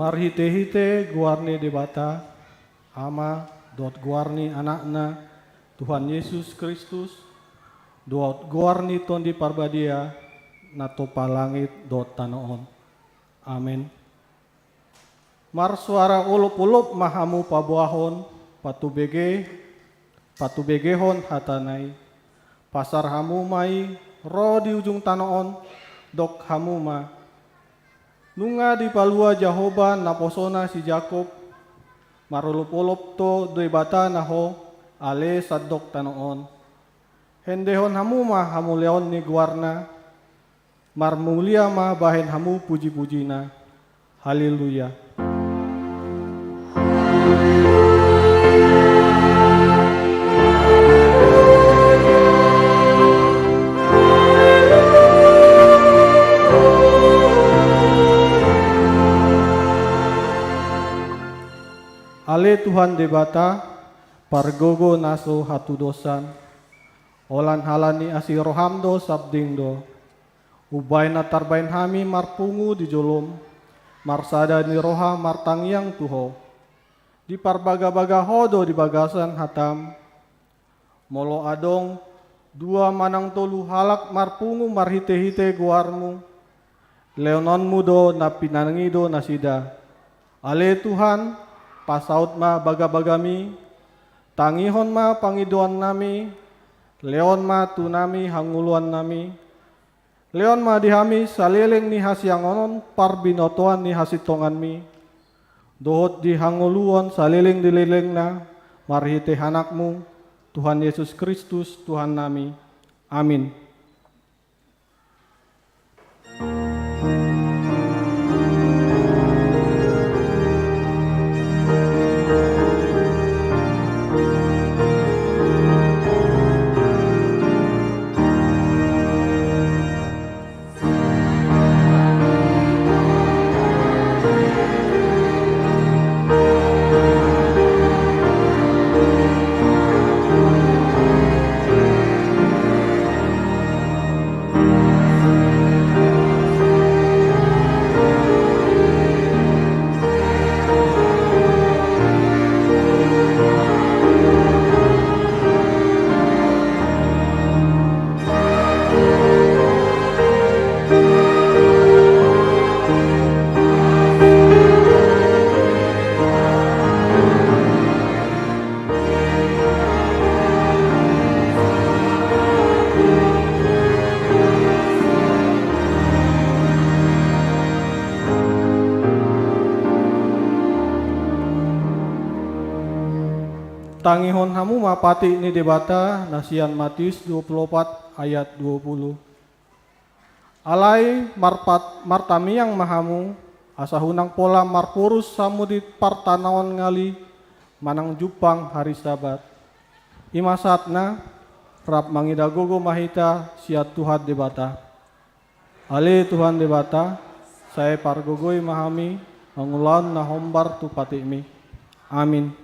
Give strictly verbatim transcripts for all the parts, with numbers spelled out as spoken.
Marhite-hite goar ni Debata, Ama, dohot goar ni Anakna, Tuhan Yesus Kristus, dohot goar ni Tondi Parbadia, na tompa langit dohot tano on. Amen. Marsoara olop-olop ma hamu paboahon, patubege, patubegehon hatana i. Pasar hamu ma i ro di ujung tano on, dok hamu ma: Nunga dipalua Jahowa naposona si Jakob, marolop-olop do Debata na ho, ale sandok tano on. Hendehon hamu ma hamuliaon ni goarna, marmulia ma bahen hamu puji-pujina. Haleluya. Ale Tuhan Debata, pargogo na so hatudosan, holan halani asi roham do sabding do. Umbahen na tarbahen hami marpungu di jolom, marsada ni roha martangiang tu ho. Diparbaga-baga ho do di bagasan hatam. Molo adong dua manang tolu halak marpungu marhite-hite goarmu, lehononmu do na pinangido nasida. Ale Tuhan, pasaut ma baga-bagami, tangihon ma pangidoannami, lehon ma tu nami hangoluannami, lehon ma di hami saleleng ni hasianganon parbinotoan ni hasintonganmi, dohot di hangoluan saleleng ni lelengna, marhite Anakmu, Tuhan Yesus Kristus, Tuhannami. Amin. Tangihon hamu ma patik ni Debata na sian Matius dua pulu opat ayat dua pulu. Alai marpat-, martamiang ma hamu, asa unang pola marporus hamu di partanaon ngali manang jumpang ari Sabat. I ma sahatna, rap mangida gogo ma hita sian Tuhan Debata. Ale Tuhan Debata, sai pargogoi ma hami, mangulahon na hombar tu patikmi. Amin.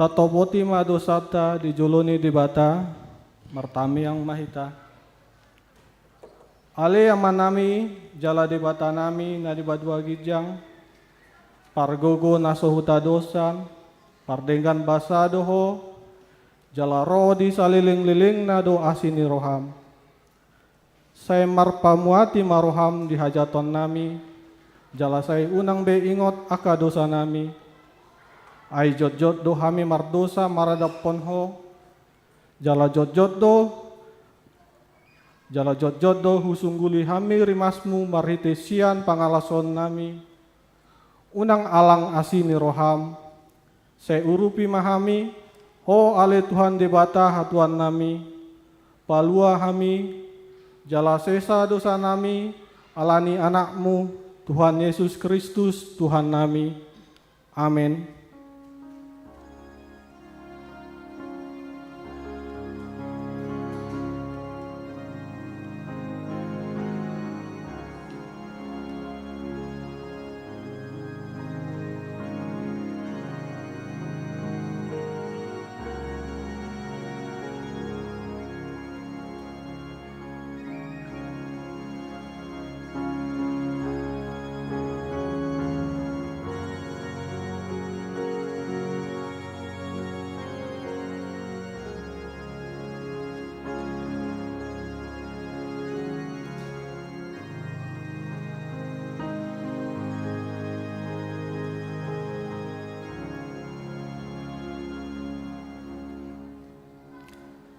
Topoti ma dosanta di jolo ni Debata. Martamiang ma hita. Ale Amanami, jala Debatanami na di banua ginjang, pargogo na so hutadosan, pardenggan basa do Ho, jala ro di salelenglelengna do asi ni roham. Sai marpamuati ma roham di hajatonnami, jala sai unang be ingot angka dosanami. Ai jotjot do hami mardosa maradaphon Ho, jala jotjot do, jala jotjot do husungguli hami rimasmu marhite sian pangalashonnami. Unang alang asi ni roham, sai urupi ma hami, Ho ale Tuhan Debata hatuannami, palua hami, jala sesa dosanami, ala ni Anakmu, Tuhan Yesus Kristus, Tuhannami. Amen.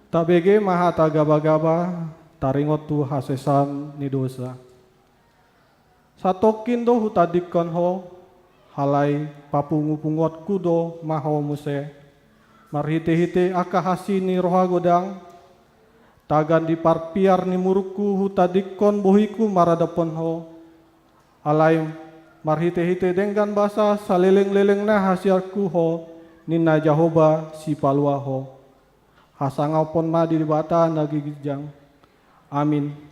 Tabege ma hata gabagaba taringot tu hasesaan ni dosa. Satongkin do hutadingkon Ho, alai papungupunguonku do ma Ho muse. Marhitehite angka asi ni roha godang, tagan di parpiar ni murukku hutadingkon bohiku maradaphon Ho. Alai marhitehite denggan basa salelenglelengna hasianku Ho, ninna Jahowa Sipalua Ho. Hasangapon ma di Debata na ginjang. Amin.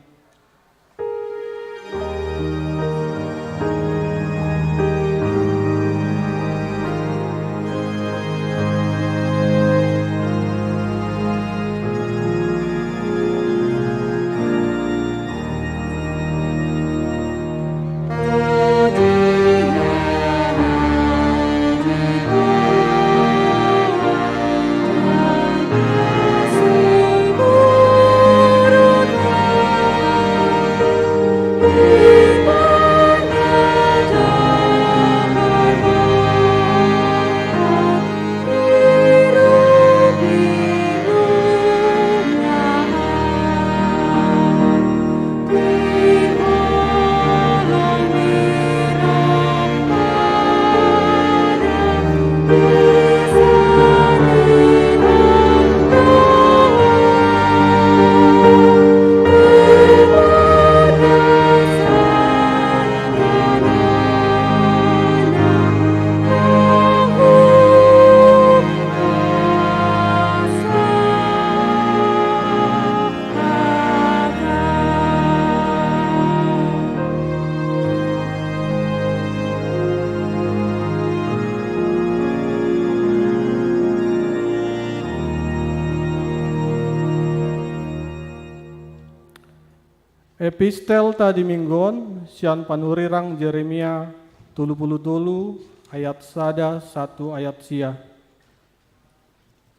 Epistel ta di minggu on sian panurirang Jeremia tolu pulu tolu ayat sada sahat tu ayat sia.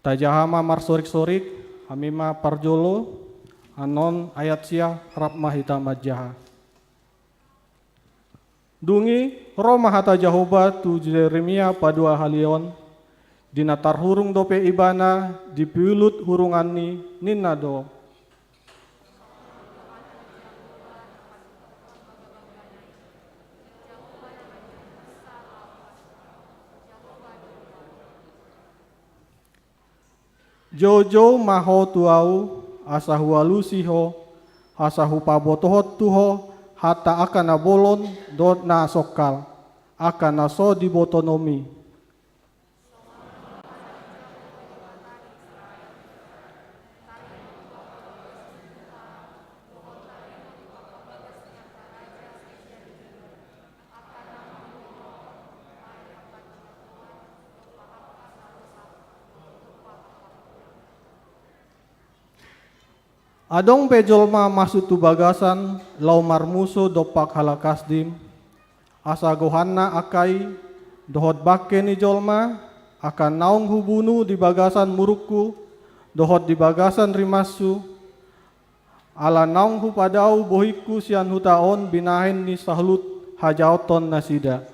Tajaha ma marsorik-sorik, hami ma parjolo, annon ayat sia rap ma hita manjaha. Dung i ro ma hata Jahowa tu Jeremia paduahalihon, di na tarhurung dope ibana di piulut hurunganni, ninna do: Joujou ma ho tu ahu, asa hualusi ho, asa hupabotohon tu ho hata angka na bolon dohot na songkal, angka na so dibotoonmi. Adong pe jolma masuk tu bagasan laho marmusu dompak halak Kasdim, asa gohanna angka i dohot bangke ni jolma, angka naung hubunu di bagasan murukku dohot di bagasan rimashu, ala naung hupadao bohingku sian huta on binahen ni saluhut hajaoton nasida.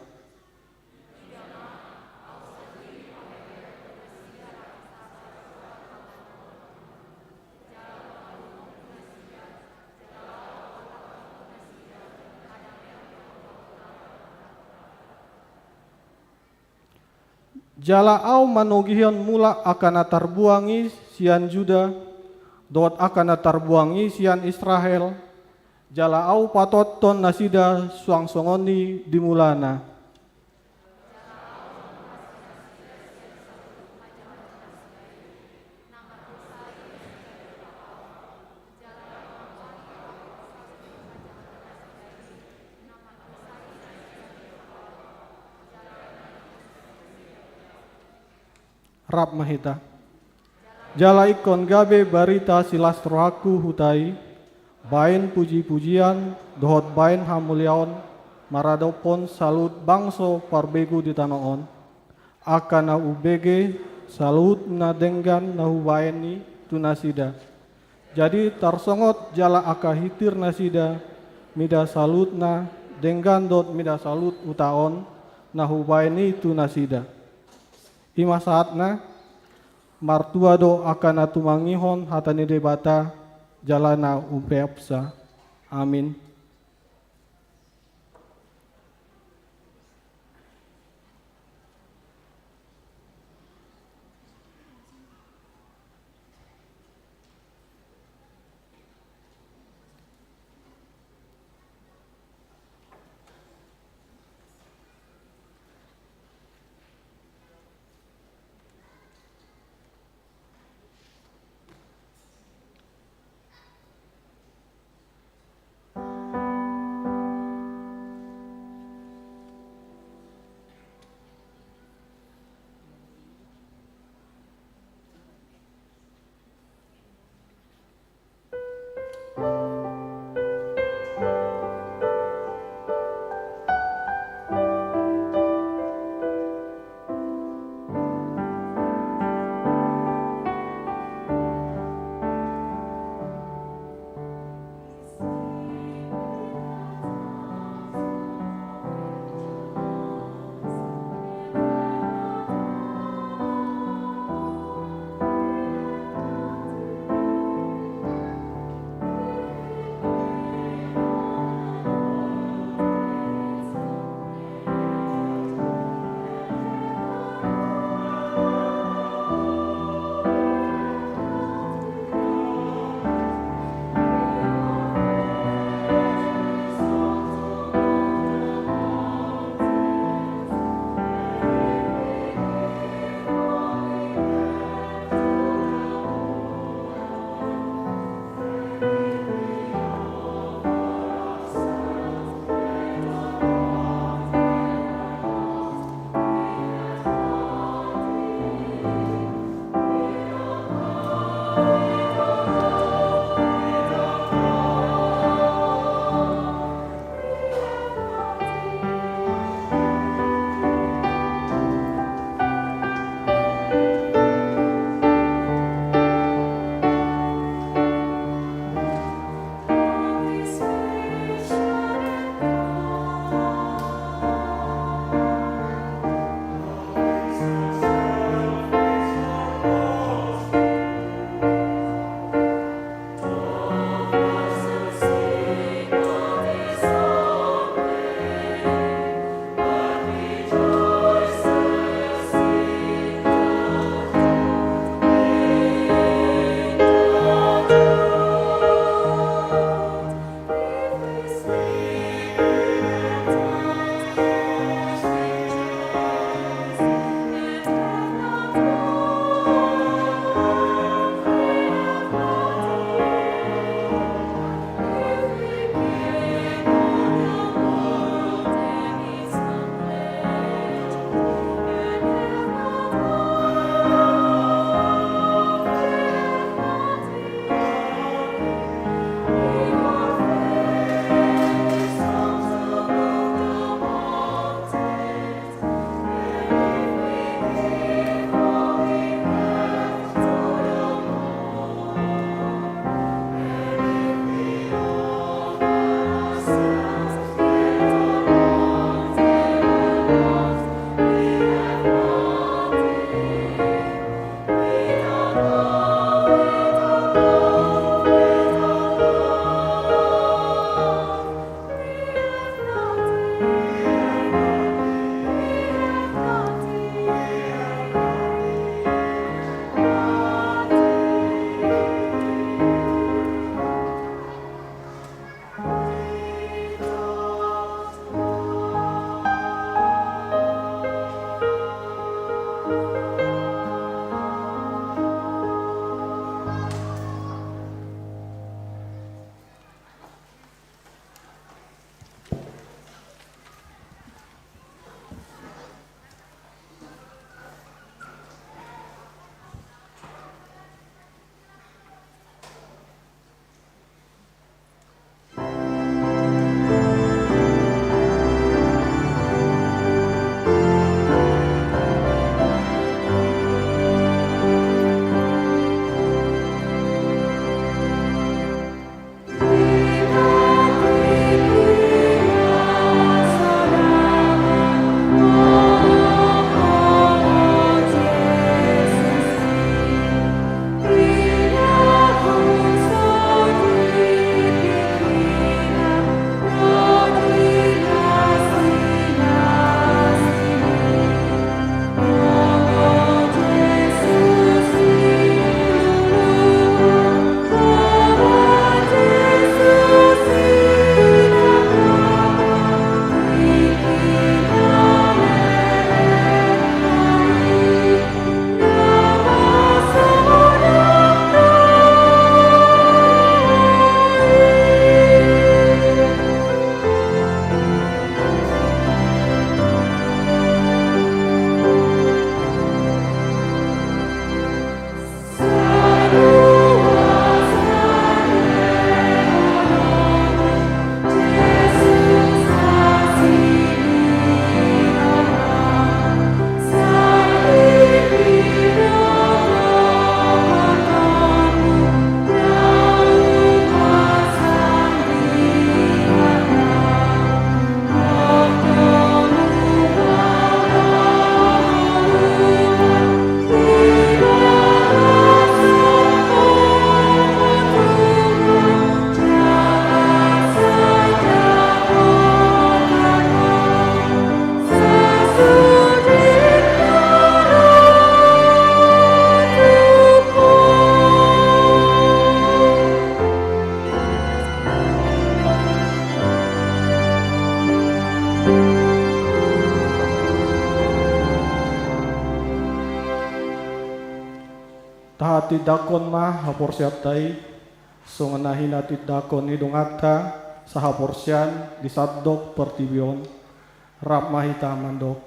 Jala ahu manogihon mulak angka na tarbuang i sian Juda, dohot angka na tarbuang i sian Israel, jala ahu patothon nasida suang songon i di mulana. Rap ma hita. Jala ingkon gabe barita silas rohangku huta i, baen pujipujian dohot baen hamuliaon maradophon saluhut bangso parbegu di tano on, angka na umbege saluhut na denggan na hubaen i tu nasida. Jadi tarsongot jala angka hintir nasida mida saluhut na denggan dohot mida saluhut huta on na hubaen i tu nasida. I ma sahatna. Martua do angka na tumangihon hata ni Debata jala na umpeopsa. Amin. Tahatindangkon ma haporseaonta i, songon na hinatindangkon ni donganta sahaporseaon di sandok portibi on. Rap ma hita mandok: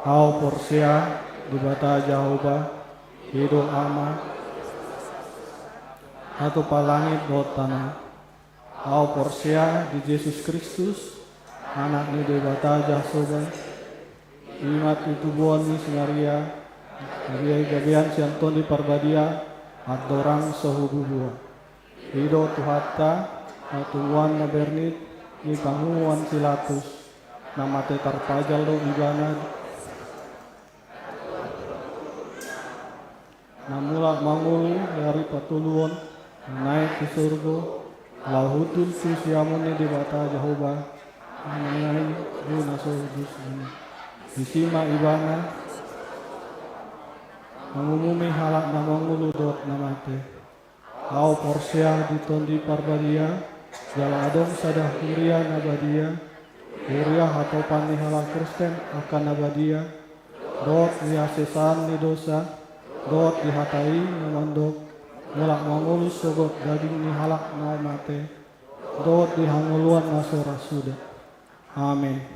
Ahu porsea Debata Jahowa, i do Ama, hatupa langit dohot tano. Ahu porsea di Jesus Kristus, Anak ni Debata Jahowa, i ma tinitubuhon ni si Maria, gabe, gabean sian Tondi Parbadia, andorang so hububua. I do Tuhanta, na tubuan na bernit ni panguhuman si Pilatus, na mate tarpajal do Ibana, na mulak mangolu di ari patoluhon, na naek tu surgo, laho hundul tu siamun ni Debata Jahowa, na mangalehon na so hudusna. Disi ma Ibana mangumumi halak na mangolu dohot na mate. Ahu porsea di Tondi Parbadia, jala adong sada huria na badia, huria hatopan ni halak Kristen angka na badia, dohot di hasesaan ni dosa, dohot di hata i na mandok, mulak mangolu sogot daging ni halak na mate, dohot di hangoluan na so ra suda. Amen.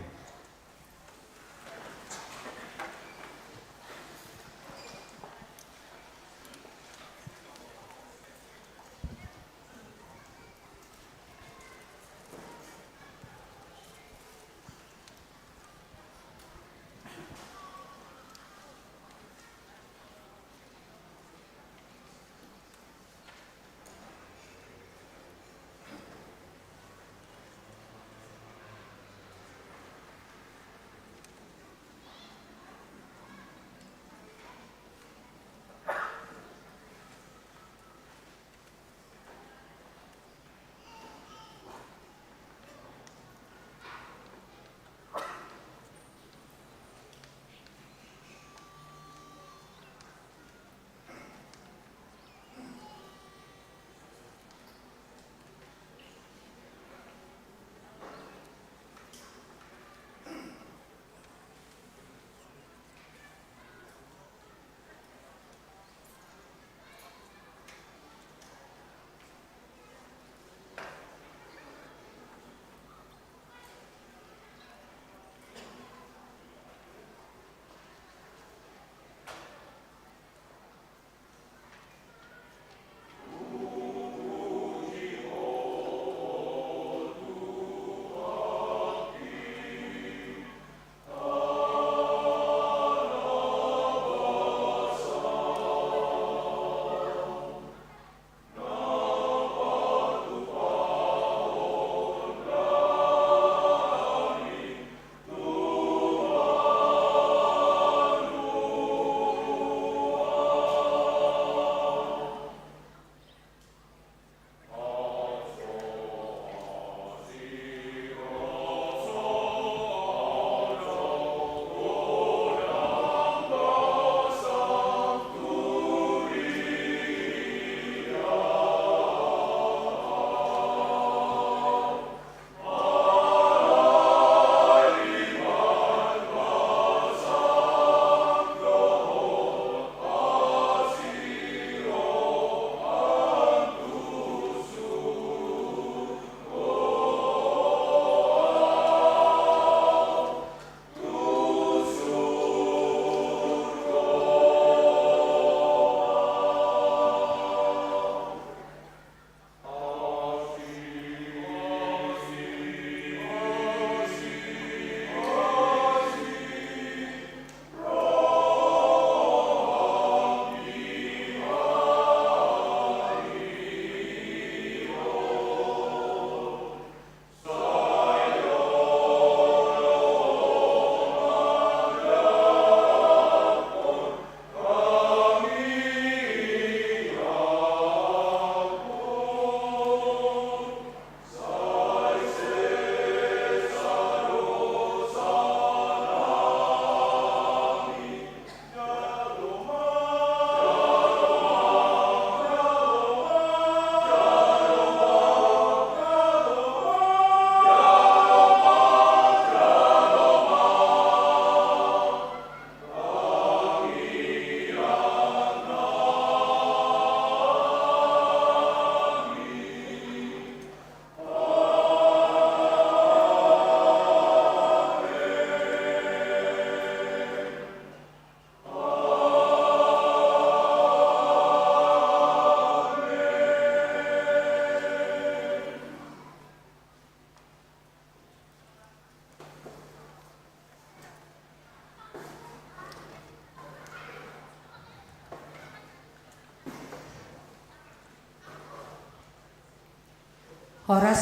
Horas,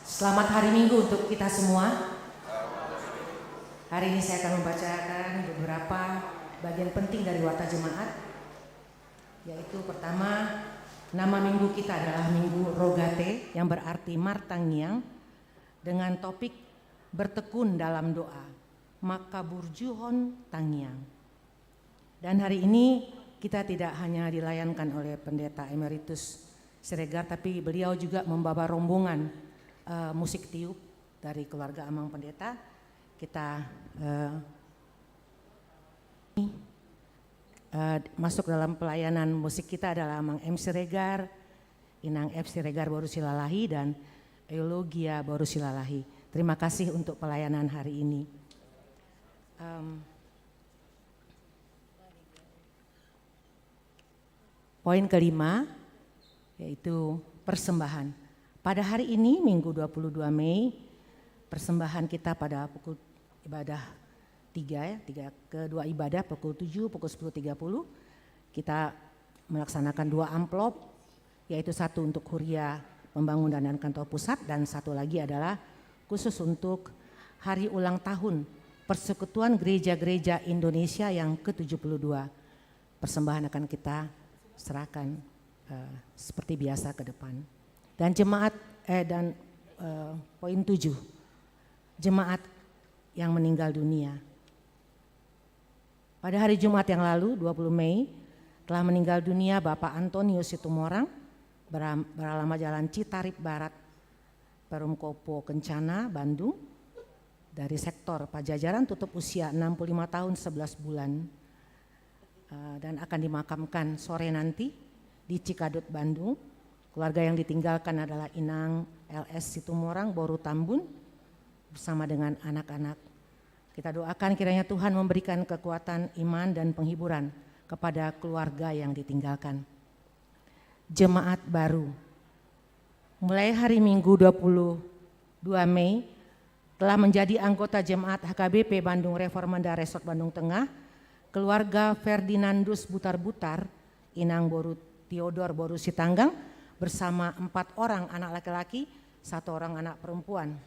selamat hari Minggu untuk kita semua. Hari ini saya akan membacakan beberapa bagian penting dari Warta Jemaat, yaitu pertama, nama minggu kita adalah Minggu Rogate, yang berarti martangiang, dengan topik bertekun dalam doa, manghaburjuhon tangiang. Dan hari ini kita tidak hanya dilayankan oleh Pendeta Emeritus Siregar, tapi beliau juga membawa rombongan, eh, musik tiup dari keluarga Amang Pendeta. Kita, eh, eh, masuk dalam pelayanan musik kita adalah Amang M Siregar, Inang F Siregar boru Silalahi, dan Eulogia boru Silalahi. Terima kasih untuk pelayanan hari ini. Em, Poin kelima, yaitu persembahan. Pada hari ini, Minggu dua puluh dua Mei, persembahan kita pada pukul ibadah tiga, ya, tiga, kedua ibadah pukul tujuh, pukul sepuluh tiga puluh, kita melaksanakan dua amplop, yaitu satu untuk Huria Pembangunan dan Kantor Pusat, dan satu lagi adalah khusus untuk hari ulang tahun Persekutuan Gereja-Gereja Indonesia yang ketujuh puluh dua. Persembahan akan kita serahkan, eh, seperti biasa ke depan. Dan jemaat, eh, dan, eh, poin tujuh, jemaat yang meninggal dunia. Pada hari Jumat yang lalu, dua puluh Mei, telah meninggal dunia Bapak Antonius Situmorang, beram-, beralamat Jalan Citarip Barat, Perum Kopo Kencana, Bandung. Dari sektor Pajajaran, tutup usia enam puluh lima tahun sebelas bulan, eh, dan akan dimakamkan sore nanti di Cikadut, Bandung. Keluarga yang ditinggalkan adalah Inang L S Situmorang, boru Tambun, bersama dengan anak-anak. Kita doakan kiranya Tuhan memberikan kekuatan iman dan penghiburan kepada keluarga yang ditinggalkan. Jemaat baru. Mulai hari Minggu dua puluh dua Mei, telah menjadi anggota jemaat H K B P Bandung Reformanda Resort Bandung Tengah, keluarga Ferdinandus Butar-Butar, Inang boru Theodor boru Sitanggang, bersama empat orang anak laki-laki, satu orang anak perempuan.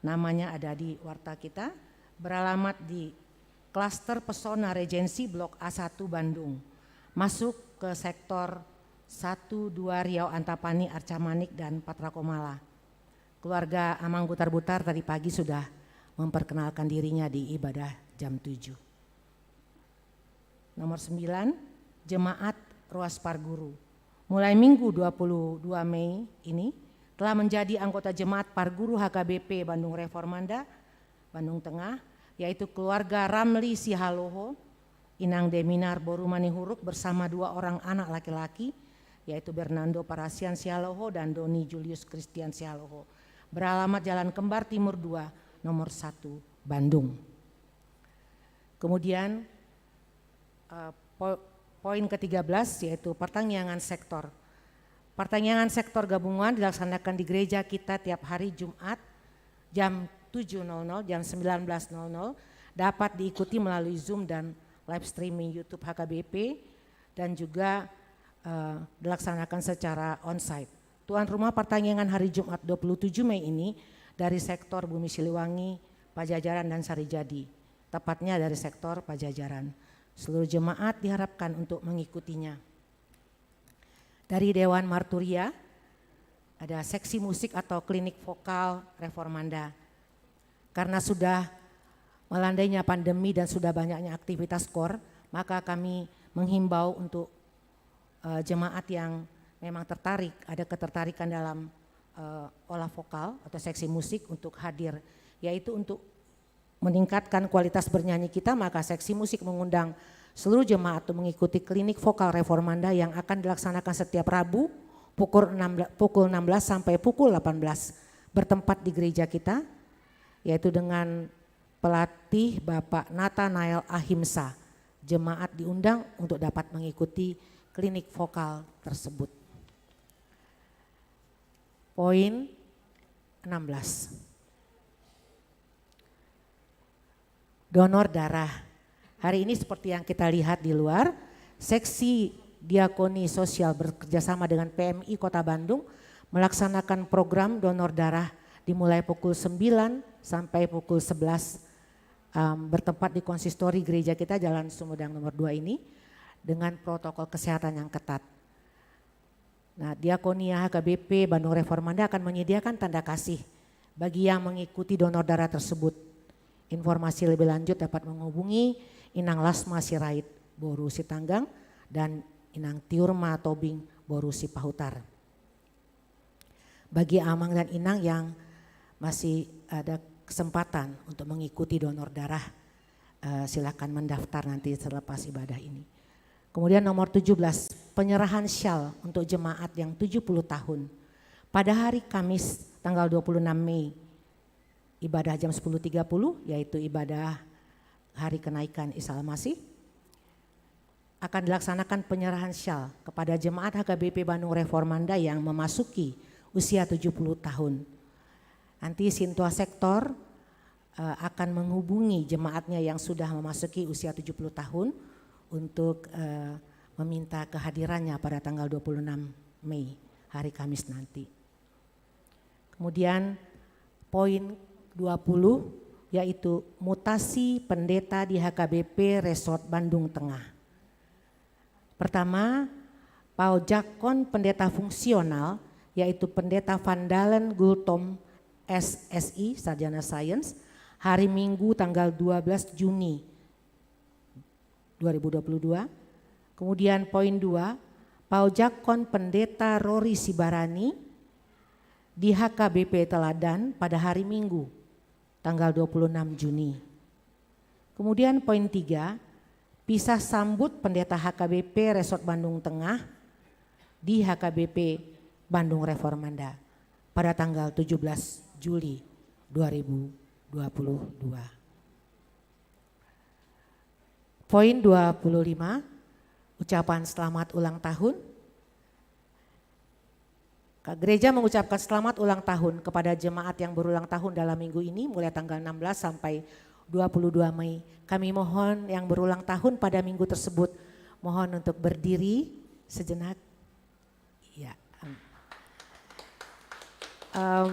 Namanya ada di warta kita, beralamat di Klaster Pesona Regency Blok A satu Bandung, masuk ke sektor satu dua Riau Antapani, Arca Manik, dan Patra Komala. Keluarga Amang Butar-Butar tadi pagi sudah memperkenalkan dirinya di ibadah jam tujuh. Nomor sembilan, Jemaat Ruas Parguru. Mulai Minggu dua puluh dua Mei ini, telah menjadi anggota Jemaat Parguru H K B P Bandung Reformanda, Bandung Tengah, yaitu keluarga Ramli Sihaloho, Inang Deminar boru Manihuruk bersama dua orang anak laki-laki, yaitu Bernando Parasian Sihaloho dan Doni Julius Christian Sihaloho. Beralamat Jalan Kembar Timur dua, nomor satu, Bandung. Kemudian, eh, po-, poin ketiga belas, yaitu partangiangan sektor. Partangiangan sektor gabungan dilaksanakan di gereja kita tiap hari Jumat jam tujuh nol nol, jam sembilan belas nol nol, dapat diikuti melalui Zoom dan live streaming YouTube H K B P, dan juga, eh, dilaksanakan secara onsite. Tuan rumah partangiangan hari Jumat dua puluh tujuh Mei ini dari sektor Bumi Siliwangi, Pajajaran, dan Sarijadi. Tepatnya dari sektor Pajajaran. Seluruh jemaat diharapkan untuk mengikutinya. Dari Dewan Marturia, ada seksi musik atau klinik vokal Reformanda. Karena sudah melandainya pandemi dan sudah banyaknya aktivitas kor, maka kami menghimbau untuk, eh, jemaat yang memang tertarik, ada ketertarikan dalam, eh, olah vokal atau seksi musik untuk hadir, yaitu untuk meningkatkan kualitas bernyanyi kita, maka seksi musik mengundang seluruh jemaat untuk mengikuti klinik vokal Reformanda yang akan dilaksanakan setiap Rabu pukul enam belas, pukul enam belas sampai pukul delapan belas, bertempat di gereja kita, yaitu dengan pelatih Bapak Nathanael Ahimsa. Jemaat diundang untuk dapat mengikuti klinik vokal tersebut. Poin enam belas. Donor darah. Hari ini seperti yang kita lihat di luar, Seksi Diakoni Sosial bekerjasama dengan P M I Kota Bandung melaksanakan program donor darah dimulai pukul sembilan sampai pukul sebelas, em, bertempat di konsistori gereja kita, Jalan Sumedang nomor dua ini, dengan protokol kesehatan yang ketat. Nah, Diakonia H K B P Bandung Reformanda akan menyediakan tanda kasih bagi yang mengikuti donor darah tersebut. Informasi lebih lanjut dapat menghubungi Inang Lasma Sirait, boru Sitanggang, dan Inang Tiurma Tobing, boru Sipahutar. Bagi amang dan inang yang masih ada kesempatan untuk mengikuti donor darah, eh, silakan mendaftar nanti selepas ibadah ini. Kemudian nomor tujuh belas, penyerahan syal untuk jemaat yang tujuh puluh tahun. Pada hari Kamis tanggal dua puluh enam Mei, ibadah jam sepuluh tiga puluh, yaitu ibadah hari kenaikan Isa Al-Masih, akan dilaksanakan penyerahan syal kepada jemaat H K B P Bandung Reformanda yang memasuki usia tujuh puluh tahun. Nanti Sintua Sektor, eh, akan menghubungi jemaatnya yang sudah memasuki usia tujuh puluh tahun untuk, eh, meminta kehadirannya pada tanggal dua puluh enam Mei, hari Kamis nanti. Kemudian poin dua puluh, yaitu mutasi pendeta di H K B P Resort Bandung Tengah. Pertama, paojakhon pendeta fungsional, yaitu Pendeta Van Dalen Gultom, S Si, Sarjana Sains, hari Minggu tanggal dua belas Juni dua ribu dua puluh dua. Kemudian poin dua, paojakhon Pendeta Rory Sibarani di H K B P Teladan pada hari Minggu, tanggal dua puluh enam Juni. Kemudian poin tiga, pisah sambut Pendeta H K B P Resort Bandung Tengah di H K B P Bandung Reformanda pada tanggal tujuh belas Juli dua ribu dua puluh dua. Poin dua puluh lima, ucapan selamat ulang tahun. Ka-, gereja mengucapkan selamat ulang tahun kepada jemaat yang berulang tahun dalam minggu ini, mulai tanggal enam belas sampai dua puluh dua Mei. Kami mohon yang berulang tahun pada minggu tersebut, mohon untuk berdiri sejenak. Ya. Em. Em,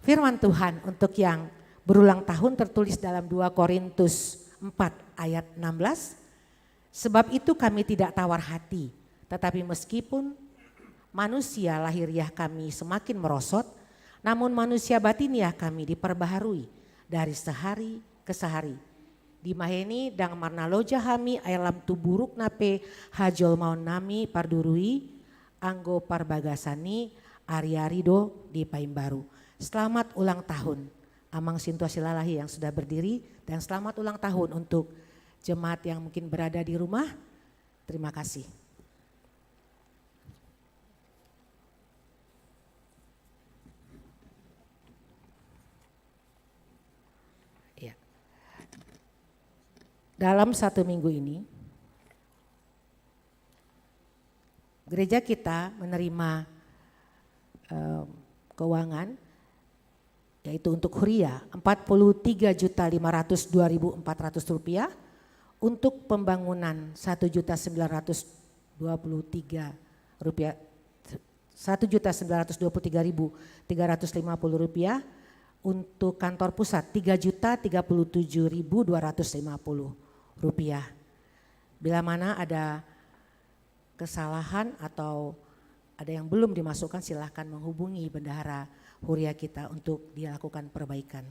firman Tuhan untuk yang berulang tahun tertulis dalam dua Korintus empat ayat enam belas. Sebab itu kami tidak tawar hati, tetapi meskipun manusia lahiriah kami semakin merosot, namun manusia batiniah kami diperbaharui dari sehari ke sehari. Di maheni dang marnaloja hami ai lam tu burukna pe hajolmaon nami pardurui, anggo parbagasan ni ari-ari do dipaimbaru. Selamat ulang tahun, Amang Sintua Silalahi yang sudah berdiri, dan selamat ulang tahun untuk jemaat yang mungkin berada di rumah. Terima kasih. Ya. Dalam satu minggu ini, gereja kita menerima, em, keuangan, yaitu untuk huria, empat puluh tiga juta lima ratus dua ribu empat ratus rupiah, untuk pembangunan satu juta sembilan ratus dua puluh tiga rupiah, satu juta sembilan ratus dua puluh tiga ribu tiga ratus lima puluh rupiah, untuk kantor pusat tiga juta tiga puluh tujuh ribu dua ratus lima puluh rupiah. Bila mana ada kesalahan atau ada yang belum dimasukkan, silahkan menghubungi bendahara huria kita untuk dilakukan perbaikan.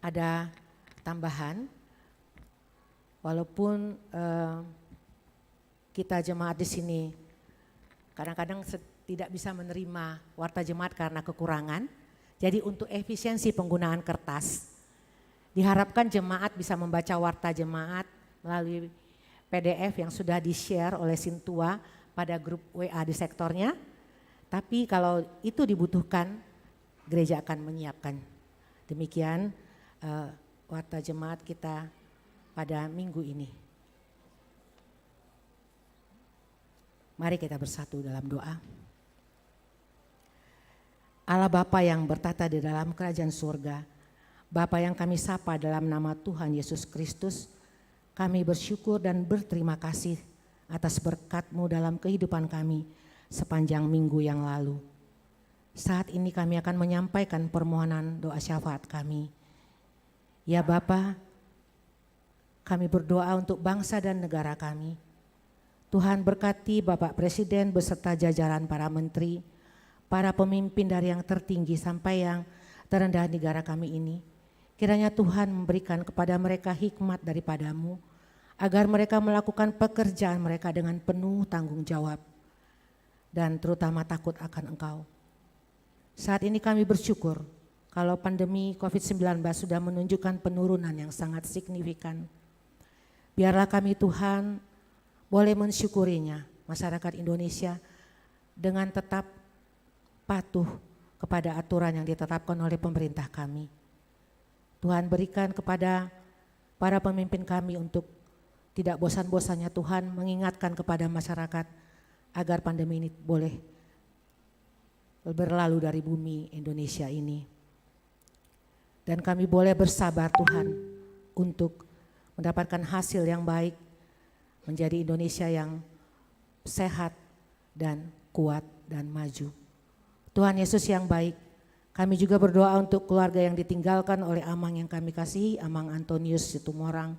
Ada tambahan, walaupun, eh, kita jemaat di sini kadang-kadang se-, tidak bisa menerima warta jemaat karena kekurangan. Jadi untuk efisiensi penggunaan kertas, diharapkan jemaat bisa membaca warta jemaat melalui P D F yang sudah di-share oleh Sintua pada grup W A di sektornya. Tapi kalau itu dibutuhkan, gereja akan menyiapkan. Demikian, eh, warta jemaat kita pada minggu ini. Mari kita bersatu dalam doa. Allah Bapa yang bertata di dalam kerajaan surga, Bapa yang kami sapa dalam nama Tuhan Yesus Kristus, kami bersyukur dan berterima kasih atas berkat-Mu dalam kehidupan kami. sepanjang minggu yang lalu. Saat ini kami akan menyampaikan permohonan doa syafaat kami. Ya Bapa, kami berdoa untuk bangsa dan negara kami. Tuhan, berkati Bapak Presiden beserta jajaran para menteri, para pemimpin dari yang tertinggi sampai yang terendah di negara kami ini. Kiranya Tuhan memberikan kepada mereka hikmat daripada-Mu, agar mereka melakukan pekerjaan mereka dengan penuh tanggung jawab dan terutama takut akan Engkau. Saat ini kami bersyukur kalau pandemi covid sembilan belas sudah menunjukkan penurunan yang sangat signifikan. Biarlah kami, Tuhan, boleh mensyukurinya, masyarakat Indonesia, dengan tetap patuh kepada aturan yang ditetapkan oleh pemerintah kami. Tuhan, berikan kepada para pemimpin kami untuk tidak bosan-bosannya, Tuhan, mengingatkan kepada masyarakat agar pandemi ini boleh berlalu dari bumi Indonesia ini. Dan kami boleh bersabar, Tuhan, untuk mendapatkan hasil yang baik, menjadi Indonesia yang sehat dan kuat dan maju. Tuhan Yesus yang baik, kami juga berdoa untuk keluarga yang ditinggalkan oleh Amang yang kami kasihi, Amang Antonius Situmorang.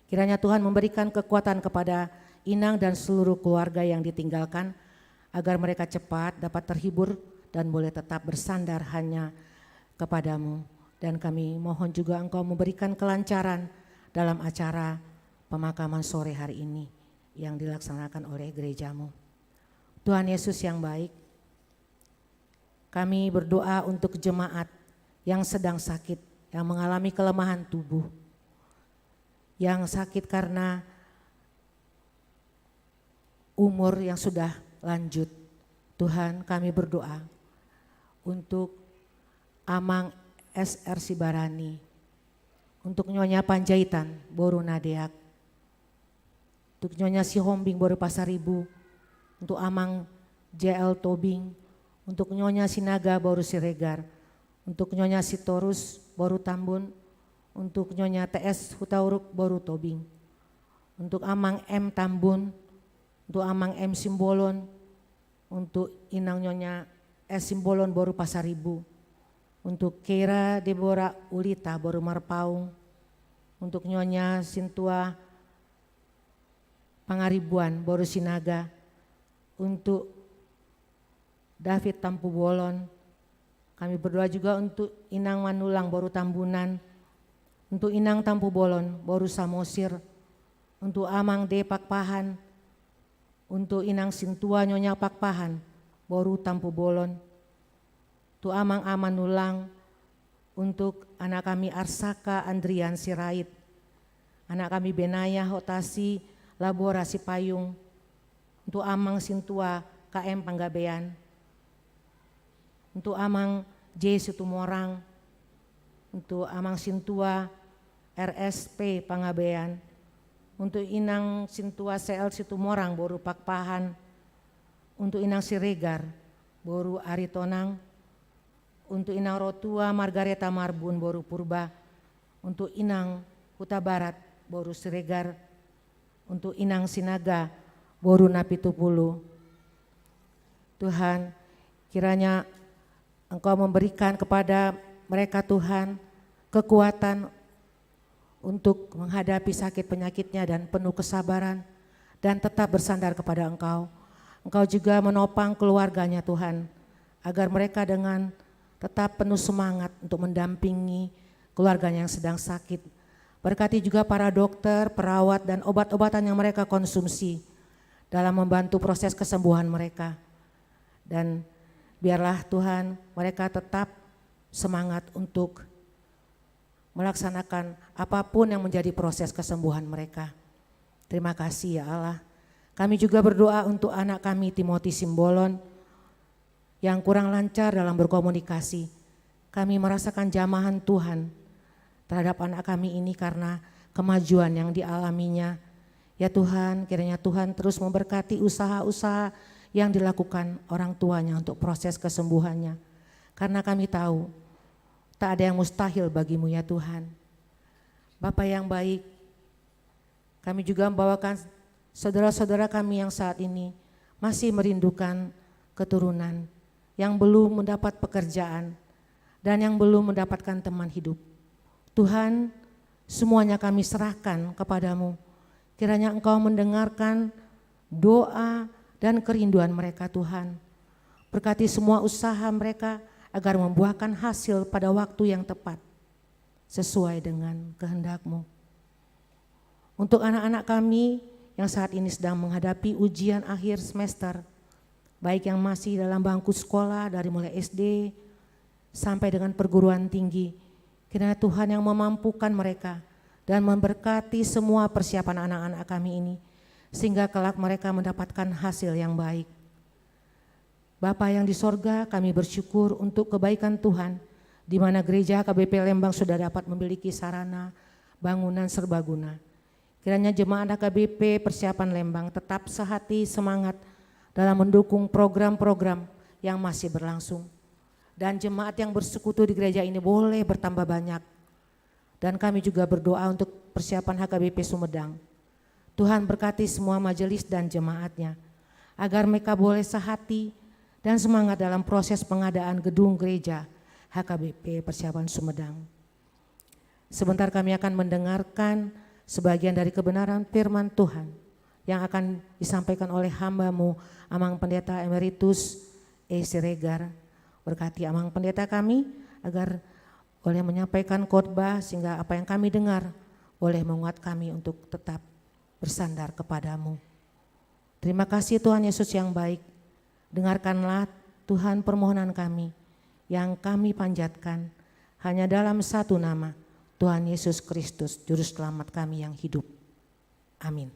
Kiranya Tuhan memberikan kekuatan kepada Inang dan seluruh keluarga yang ditinggalkan, agar mereka cepat dapat terhibur dan boleh tetap bersandar hanya kepada-Mu. Dan kami mohon juga Engkau memberikan kelancaran dalam acara pemakaman sore hari ini yang dilaksanakan oleh gereja-Mu. Tuhan Yesus yang baik, kami berdoa untuk jemaat yang sedang sakit, yang mengalami kelemahan tubuh, yang sakit karena umur yang sudah lanjut. Tuhan, kami berdoa untuk Amang S R Sibarani, untuk Nyonya Panjaitan boru Nadeak, untuk Nyonya Sihombing boru Pasaribu, untuk Amang J L Tobing, untuk Nyonya Sinaga boru Siregar, untuk Nyonya Sitorus boru Tambun, untuk Nyonya T S Hutauruk boru Tobing, untuk Amang M Tambun, untuk Amang M Simbolon, untuk Inang Nyonya S Simbolon boru Pasaribu, untuk Keira Debora Ulita boru Marpaung, untuk Nyonya Sintua Pangaribuan boru Sinaga, untuk David Tampubolon. Kami berdoa juga untuk Inang Manulang boru Tambunan, untuk Inang Tampubolon boru Samosir, untuk Amang D Pakpahan, untuk Inang Sintua Nyonya Pakpahan boru Tampubolon, untuk Amang A Manulang, untuk anak kami Arsaka Andrian Sirait, anak kami Benaya Hotasi Labora Sipayung, untuk Amang Sintua K M Panggabean, untuk Amang J Situmorang, untuk Amang Sintua R S P Panggabean, untuk Inang Sintua C L Situmorang boru Pakpahan, untuk Inang Siregar boru Aritonang, untuk Inang Rotua Margareta Marbun boru Purba, untuk Inang Hutabarat boru Siregar, untuk Inang Sinaga boru Napitupulu. Tuhan, kiranya Engkau memberikan kepada mereka, Tuhan, kekuatan untuk menghadapi sakit penyakitnya dan penuh kesabaran dan tetap bersandar kepada Engkau. Engkau juga menopang keluarganya, Tuhan, agar mereka dengan tetap penuh semangat untuk mendampingi keluarganya yang sedang sakit. Berkati juga para dokter, perawat, dan obat-obatan yang mereka konsumsi dalam membantu proses kesembuhan mereka. Dan biarlah, Tuhan, mereka tetap semangat untuk melaksanakan apapun yang menjadi proses kesembuhan mereka. Terima kasih, ya Allah. Kami juga berdoa untuk anak kami, Timothy Simbolon, yang kurang lancar dalam berkomunikasi. Kami merasakan jamahan Tuhan terhadap anak kami ini karena kemajuan yang dialaminya. Ya Tuhan, kiranya Tuhan terus memberkati usaha-usaha yang dilakukan orang tuanya untuk proses kesembuhannya. Karena kami tahu, tak ada yang mustahil bagi-Mu, ya Tuhan. Bapa yang baik, kami juga membawakan saudara-saudara kami yang saat ini masih merindukan keturunan, yang belum mendapat pekerjaan, dan yang belum mendapatkan teman hidup. Tuhan, semuanya kami serahkan kepada-Mu. Kiranya Engkau mendengarkan doa dan kerinduan mereka, Tuhan. Berkati semua usaha mereka agar membuahkan hasil pada waktu yang tepat, sesuai dengan kehendak-Mu. Untuk anak-anak kami yang saat ini sedang menghadapi ujian akhir semester, baik yang masih dalam bangku sekolah dari mulai S D sampai dengan perguruan tinggi, kiranya Tuhan yang memampukan mereka dan memberkati semua persiapan anak-anak kami ini, sehingga kelak mereka mendapatkan hasil yang baik. Bapa yang di sorga, kami bersyukur untuk kebaikan Tuhan, di mana gereja H K B P Lembang sudah dapat memiliki sarana bangunan serbaguna. Kiranya jemaat H K B P Persiapan Lembang tetap sehati semangat dalam mendukung program-program yang masih berlangsung. Dan jemaat yang bersekutu di gereja ini boleh bertambah banyak. Dan kami juga berdoa untuk persiapan H K B P Sumedang. Tuhan berkati semua majelis dan jemaatnya, agar mereka boleh sehati dan semangat dalam proses pengadaan gedung gereja H K B P Persiapan Sumedang. Sebentar kami akan mendengarkan sebagian dari kebenaran firman Tuhan yang akan disampaikan oleh hamba-Mu, Amang Pendeta Emeritus E. Siregar. Berkati Amang Pendeta kami, agar boleh menyampaikan khotbah, sehingga apa yang kami dengar boleh menguat kami untuk tetap bersandar kepada-Mu. Terima kasih Tuhan Yesus yang baik. Dengarkanlah Tuhan permohonan kami yang kami panjatkan hanya dalam satu nama, Tuhan Yesus Kristus, Juru Selamat kami yang hidup. Amin.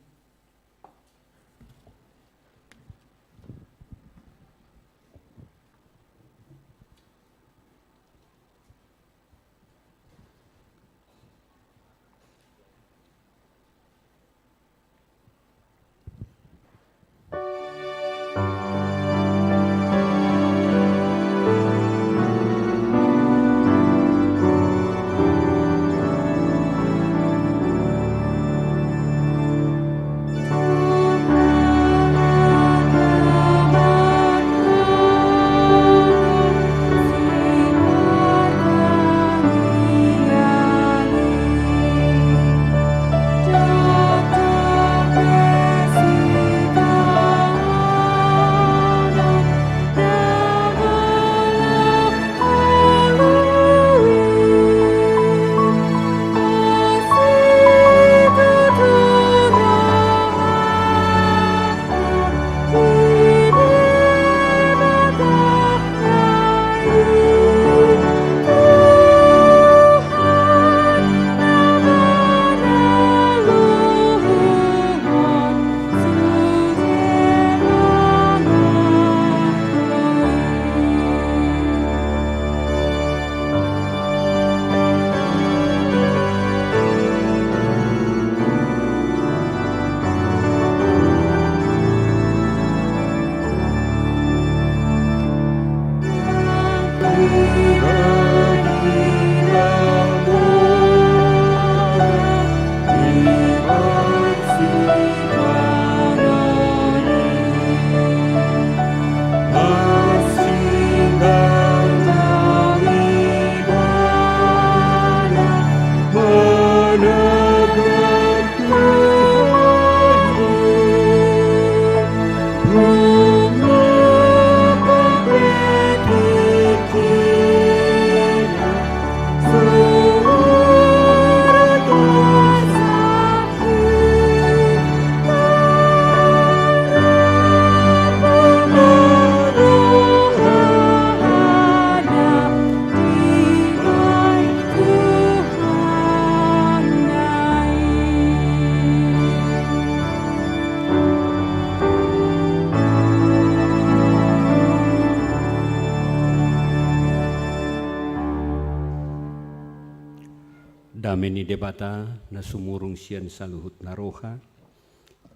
Dame ni Debata na sumurung sian saluhut na roha,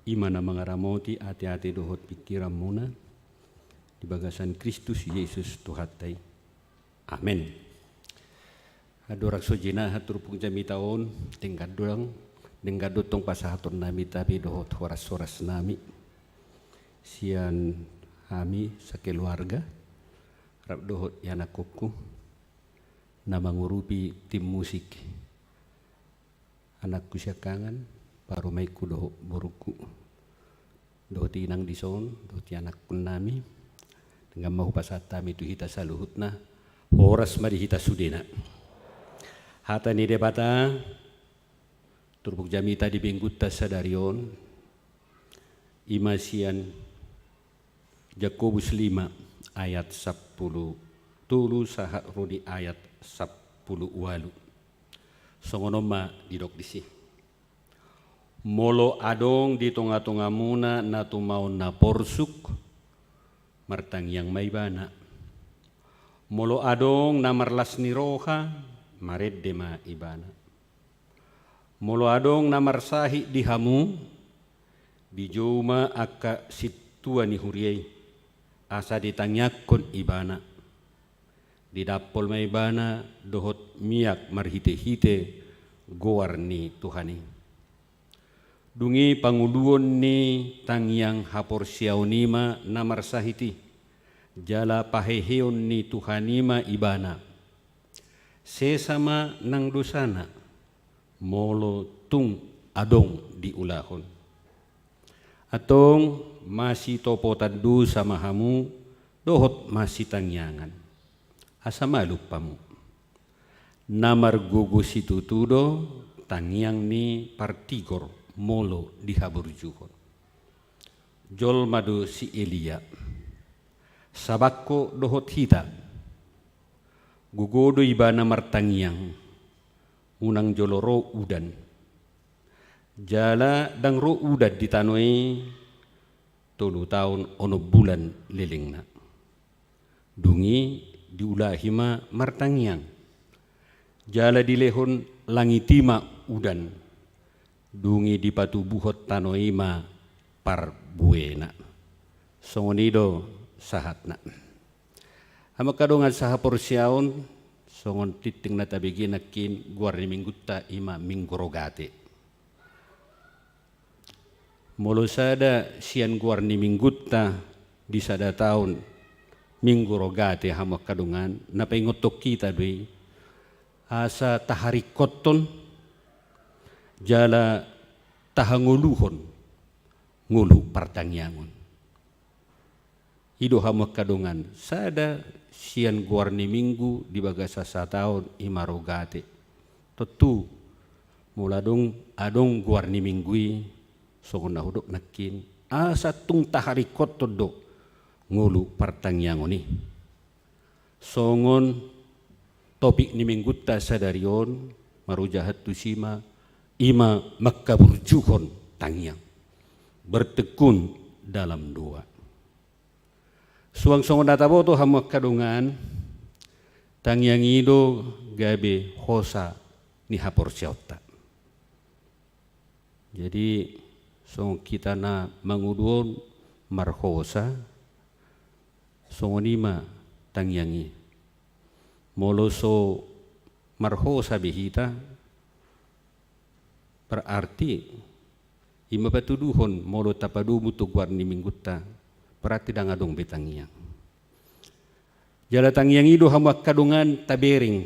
i ma na mangaramoti ateate dohot pingkiranmuna di bagasan Kristus Jesus Tuhanta i. Amen. Andorang so jinaha turpuk jamita on, denggan do, denggan do tong pasahatonnami tabi dohot horashorasnami. Sian hami sakeluarga, rap dohot ianakhonhu, na mangurupi tim musik, anakku siangkangan, parumaenhu dohot borungku, dohot inang dison, dohot ianakhon nami, denggan ma hupasahat hami tu hita saluhutna, horas ma di hita sudena. Hata ni Debata, turpuk jamita di minggunta sadari on, ima sian Jakobus lima ayat sampulu tolu sahat ro di ayat sampulu ualu. Songon on ma didok disi. Molo adong di tonga-tongamuna na tumaon na porsuk, martangiang ma ibana. Molo adong na marlas ni roha, marende ma ibana. Molo adong na marsahit di hamu, dijou ma angka sintua ni huria i, asa ditangiangkon ibana. Didampol ma ibana dohot miak marhite-hite goar ni Tuhan i. Dung i pangoluon ni tangiang haporseaon i ma na marsahit i, jala paheheon ni Tuhan i ma ibana. Sesa ma nang dosana, molo tung adong diulahon. Antong masitopotan dosa ma hamu, dohot masitangiangan. Asa malum hamu. Na margogo situtu do tangiang ni partigor molo dihaburjuhon. Jolma do si Elia. Sabangko dohot hita. Gogo do ibana martangiang. Unang jolo ro udan. Jala ndang ro udan di tano i tolu taon onom bulan lelengna. Dung i diulahi ma martangiang. Jala dilehon langit i ma udan. Dung i dipatubuhon tano i ma parbuena. Songon i do sahatna. Hamu angka dongan sahaporseaon, songon tintin na tabege nangkin goar ni minggunta ima Minggu Rogate. Molo sada sian goar ni minggunta di sada taon Minggu Rogate hamu angka dongan, na paingothon hita do i, asa taharingkothon jala tahangoluhon ngolu partangiangon. I do hamu angka dongan, sada sian goar ni minggu di bagasan sataon ima Rogate. Tontu molo adong, adong goar ni minggu i, songon na hudok nangkin, asa tung taharingkothon do ngolu partangiangon i. Songon topik ni minggunta sadari on, marujahan tusi ma, ima mangkaburjuhon tangiang. Bertekun dalam doa. Suang songon na taboto hamu angka dongan, tangiang i do gabe hosa ni haporseaonta. Jadi, songon hita na mangolu on marhosa, songon i ma tangiang i. Molo so marhosa be hita, berarti ima patuduhon molo tapadomu tu goar ni minggunta, berarti ndang adong be tangiang. Jala tangiang i do hamu angka dongan tabereng,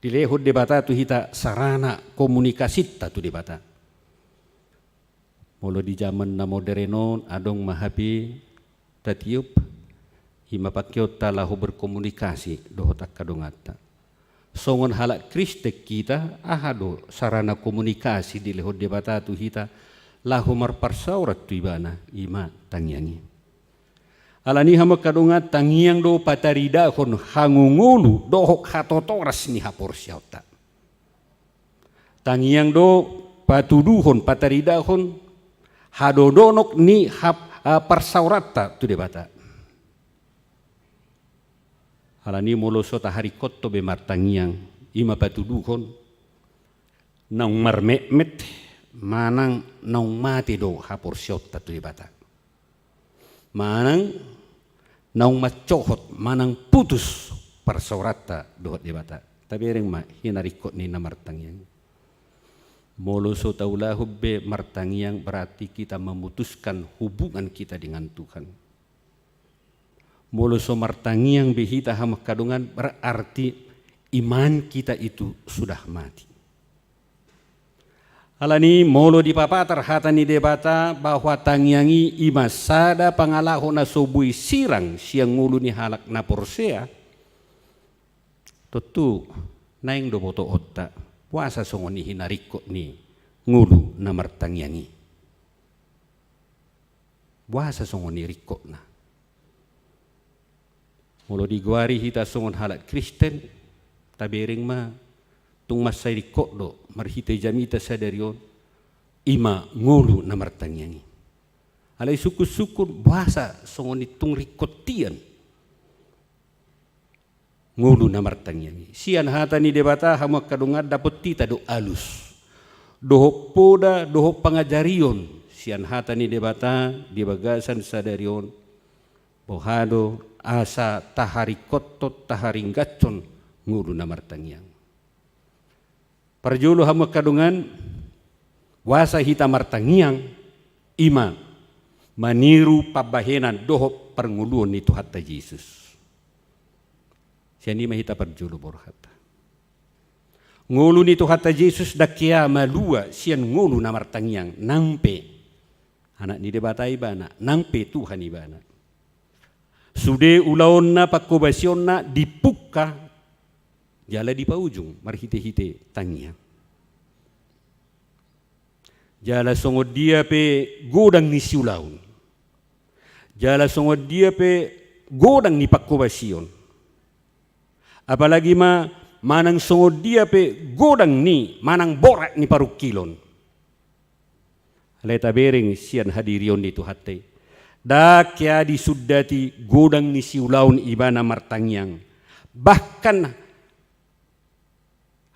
dilehon Debata tu hita sarana komunikasinta tu Debata. Molo di jaman na moderen on adong ma H P tatiop, ima pakeonta laho berkomunikasi dohot angka donganta. Songon halak Kristen hita, aha do sarana komunikasi dilehon Debata tu hita laho marparsaoran tu Ibana, ima tangiang i. Alani i hamu angka dongan, tangiang do pataridahon hangoluon dohot hatotoras ni haporseaonta. Tangiang do patuduhon, pataridahon hadodonok ni hap-, ah, parsaoranta tu Debata. Alani i molo so taharingkothon be martangiang, ima patuduhon naung marmetmet manang naung mate do haporseaonta tu Debata. Manang naung mancohot manang putus parsaoranta dohot Debata. Tabereng ma hinaringkot ni na martangiang. Molo so taulahon be martangiang, berarti kita memutuskan hubungan kita dengan Tuhan. Molo so martangiang be hita, hamu angka dongan, berarti iman kita itu sudah mati. Alani molo dipapatar hata ni Debata bahwa tangiang i ima sada pangalaho na so boi sirang sian ngolu ni halak na porsea, tontu naeng do botoonta, boasa songon i hinaringkot ni ngolu na martangiang i. Boasa songon i ringkotna? Molo digoari hita songon halak Kristen, tabereng ma, tung mansai ringkot do marhite jamita sadari on, ima ngolu na martangiang i. Alai sungkun-sungkun, boasa songon i tung ringkot hian ngolu na martangiang i? Sian hata ni Debata, hamu angka dongan, dapot hita do alus dohot poda dohot pangajarion sian hata ni Debata di bagasan sadari on, boha do asa taharingkothon, taharinggashon ngolu na martangiang. Parjolo, hamu angka dongan, boasa hita martangiang, ima maniru pambahenan dohot parngoluon ni Tuhanta Jesus. Sian i ma hita parjolo borhat. Ngolu ni Tuhanta Jesus ndang hea malua sian ngolu na martangiang, nang pe Anak ni Debata ibana, nang pe Tuhan ibana. Sude ulaonna, panghobasionna dipungka jala dipaujung marhite-hite tangiang. Jala songon dia pe godang ni siulaon, jala songon dia pe godang ni panghobasion, apalagi ma manang songon dia pe godang ni manang borat ni parungkilon, alai tabereng sian hadirion ni Tuhanta i, ndang hea disundati godang ni siulaon ibana martangiang. Bahkan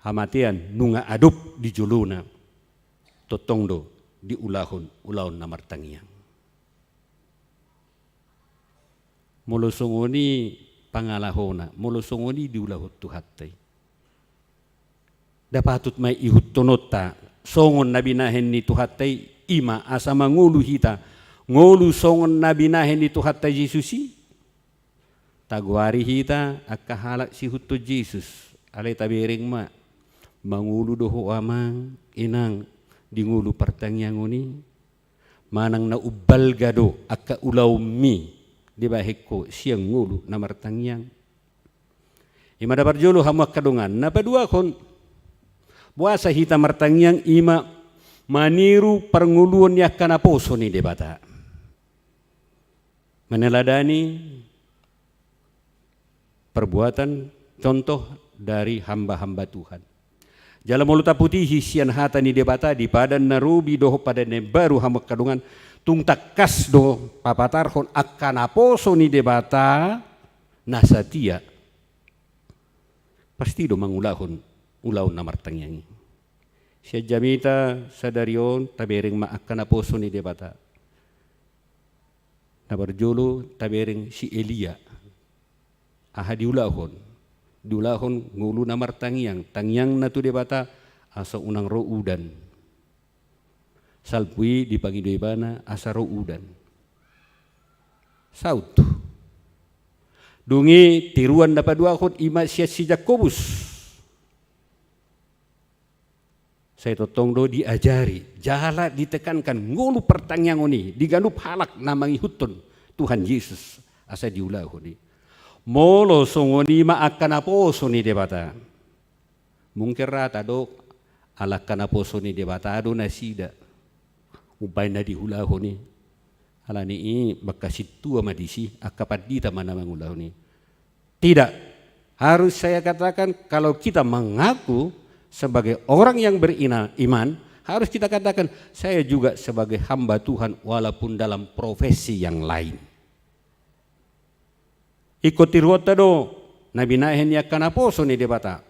hamatean nunga adop di jolona, tongtong do diulahon ulaon na martangiang. Molo songon i pangalahona, molo songon i diulahon Tuhanta i, nda patut ma ihuthononta songon na binahen ni Tuhanta i, ima asa mangolu hita ngolu songon na binahen ni Tuhanta Jesus i? Tagoari hita angka halak siihuthon Jesus, alai tabereng ma, mangolu do ho amang inang di ngolu partangiangon i? Manang na umbalga do angka ulaonmi dibahen ho sian ngolu na martangiang? Ima na parjolo, hamu angka dongan. Na paduahon, boasa hita martangiang, ima maniru parngoluon ni angka naposo ni Debata, meneladani perbuatan, contoh dari hamba-hamba Tuhan. Jala molo taputihi sian hata ni Debata di Padan na Robi dohot Padan na Imbaru, hamu angka dongan, tung tangkas do papatarhon angka naposo ni Debata na satia pasti do mangulahon ulaon na martangiang i. Sian jamita sadari on tabereng ma angka naposo ni Debata. Na parjolo tabereng si Elia. Aha diulahon? Diulahon ngolu na martangiang, tangiangna tu Debata asa unang ro udan. Salpu i dipangido ibana asa ro udan. Saut. Dung i tiruan na paduahon ima sian si Jakobus. Sai tongtong do diajari jala ditekankan ngolu partangiangon i di ganup halak na mangihuthon Tuhan Jesus asa diulahon i. Molo songon i ma angka naposo ni Debata, mungkin rata do ala angka naposo ni Debata do nasida umbahen na diulahon i. Alani i mangkasittua ma disi, angka pandita ma na mangulahon i. Tidak. Harus saya katakan, kalau kita mengaku sebagai orang yang beriman, harus kita katakan, saya juga sebagai hamba Tuhan walaupun dalam profesi yang lain. Ingkon tiruonta do na binahen ni angka naposo ni Debata,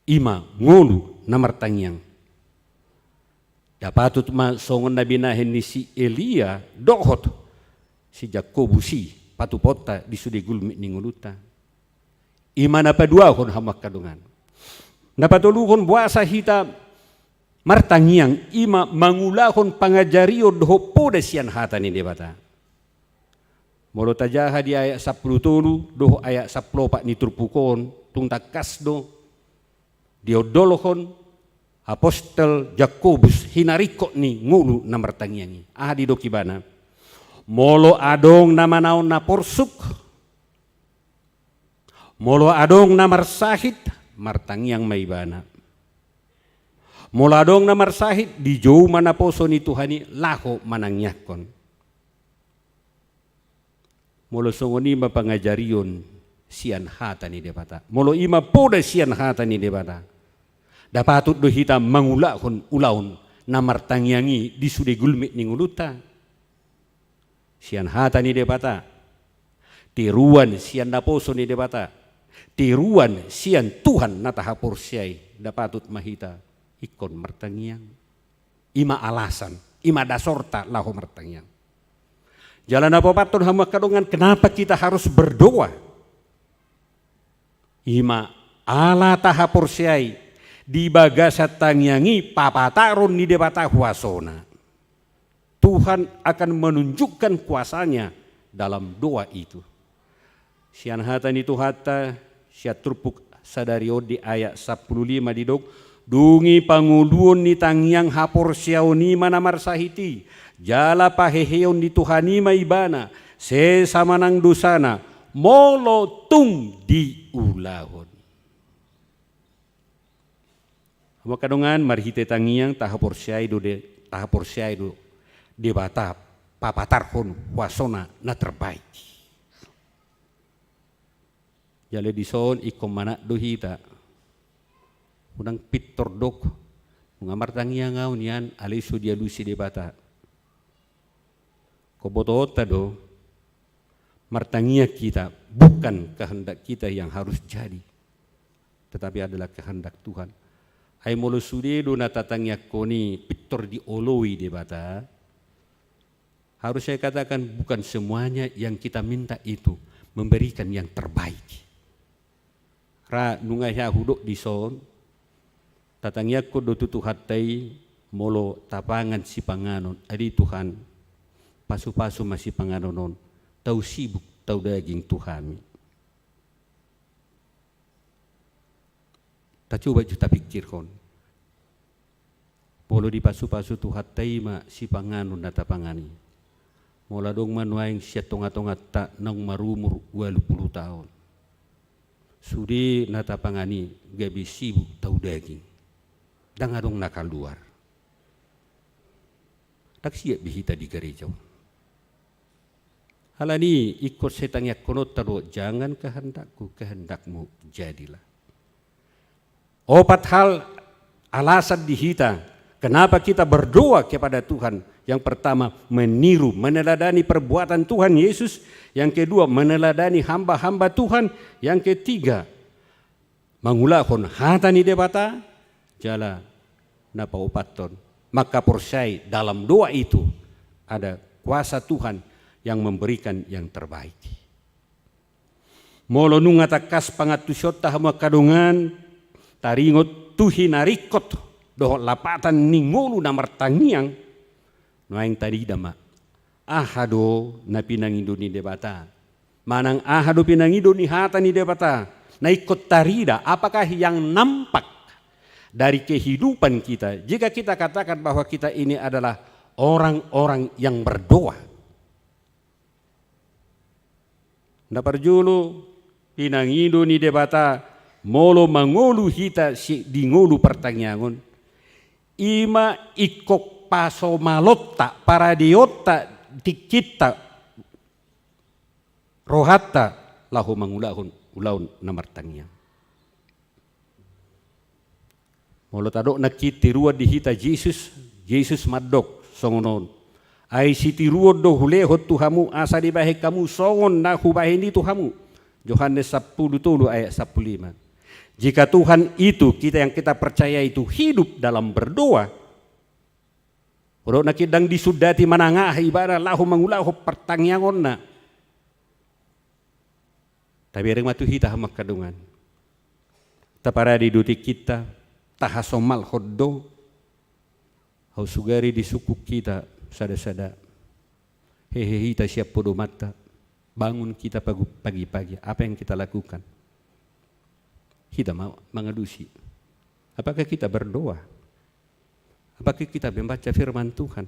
ima ngolu na martangiang. Nda patut ma songon na binahen ni si Elia dohot si Jakobus i patupaonta di sude gulmit ni ngolunta. Ima na paduahon, hamu angka dongan. Na patoluhon, boasa hita Martangiang i ma mangulahon pangajarion dohot poda sian hata ni Debata. Molo tajaha di ayat sampulu tolu dohot ayat sampulu opat ni turpuk on, tung tangkas do diondolhon apostel Jakobus hinaringkot ni ngolu na martangiang i. Aha didok ibana? Molo adong na manaon na porsuk, molo adong na marsahit, martangiang ma ibana. Molo adong na marsahit, dijou ma naposo ni Tuhan i laho manangiangkon. Molo songon i ma pangajarion sian hata ni Debata, molo i ma poda sian hata ni Debata, nda patut do hita mangulahon ulaon na martangiang i di sude gulmit ni ngolunta. Sian hata ni Debata, tiruan sian naposo ni Debata, tiruan sian Tuhan na tahaporseai, nda patut ma hita ingkon martangiang. I ma alasan, i ma dasorta laho martangiang. Jala na paopathon hamu angka dongan, kenapa kita harus berdoa? I ma ala tahaporseai, di bagasan tangiang i papataron ni Debata huasona. Tuhan akan menunjukkan kuasa-Nya dalam doa itu. Sian hata ni Tuhanta, sian turpuk sadari on di ayat sampulu lima didok, dung i pangoluon ni tangiang haporseaon i ma na marsahit i, jala paheheon ni Tuhan i ma ibana, sesa ma nang dosana, molo tung diulahon. Hamu angka dongan, marhite tangiang tahaporseai do de, tahaporseai do Debata papatarhon huasona na terbaik. Jala dison ingkon manat do hita. Unang pintor dok, nunga martangiang ahu nian alai so dialusi Debata. Ingkon botoonta do, martangiang hita, bukan kehendak kita yang harus jadi, tetapi adalah kehendak Tuhan. Ai molo sude do na tatangiangkon i pintor dioloi Debata, harus saya katakan, bukan semuanya yang kita minta itu memberikan yang terbaik. Ra nunga hea hudok dison, tatangiangkon do tu Tuhanta i, molo tapangan sipanganon, ale Tuhan, pasupasu ma sipanganon on, tau sibuk, tau daging tu hami. Tacoba jo tapingkirhon. Molo dipasupasu Tuhanta i ma sipanganon na tapangan i. Molo adong ma nuaeng sian tongatonganta naung marumur ualu pulu taon. Sude na tapangan i gabe sibuk tau daging. Ndang adong na kaluar. Ndang siap be hita di gareja on. Alani i ingkon sai tangiangkononta do, jangan kehendakku, kehendakmu jadilah. Opat hal alasan di hita, kenapa kita berdoa kepada Tuhan. Yang pertama, meniru, meneladani perbuatan Tuhan Yesus. Yang kedua, meneladani hamba-hamba Tuhan. Yang ketiga, mangulahon hata ni Debata. Jala na paopathon, mangkaporseai dalam doa itu ada kuasa Tuhan yang memberikan yang terbaik. Molo nunga tangkas pangantusionta hamu angka dongan, taringot tu hinaringkot dohot lapatan ni ngolu na martangiang, nuaeng tarida ma, aha do na pinangido ni Debata, manang aha do pinangido ni hata ni Debata na ingkon tarida, apakah yang nampak dari kehidupan kita, jika kita katakan bahwa kita ini adalah orang-orang yang berdoa. Na parjolo, pinangido ni Debata molo mangolu hita si-, di ngolu partangiangon, i ma ingkon pasomalonta, paradeonta, tingkinta, rohanta laho mangulahon ulaon na martangiang. Molo tadok nangkin tiruan di hita Jesus, Jesus mandok songon on. Ai sitiruon do hulehon tu hamu asa dibahen hamu songon na hubahen i tu hamu. Johannes sampulu tolu ayat sampulu lima. Jika Tuhan itu, kita yang kita percaya itu hidup dalam berdoa, molo nangkin ndang disundati manang aha ibana laho mangulahon partangiangonna. Tabereng ma tu hita hamu angka dongan. Taparade do tingkinta, tahasomalhon do. Au sugari disungkun hita sada-sada. Hehe hita sian podomanta. Bangun kita pagu-, pagi-pagi. Apa yang kita lakukan? Hita ma-, mangalusi. Apakah kita berdoa? Apakah kita membaca firman Tuhan?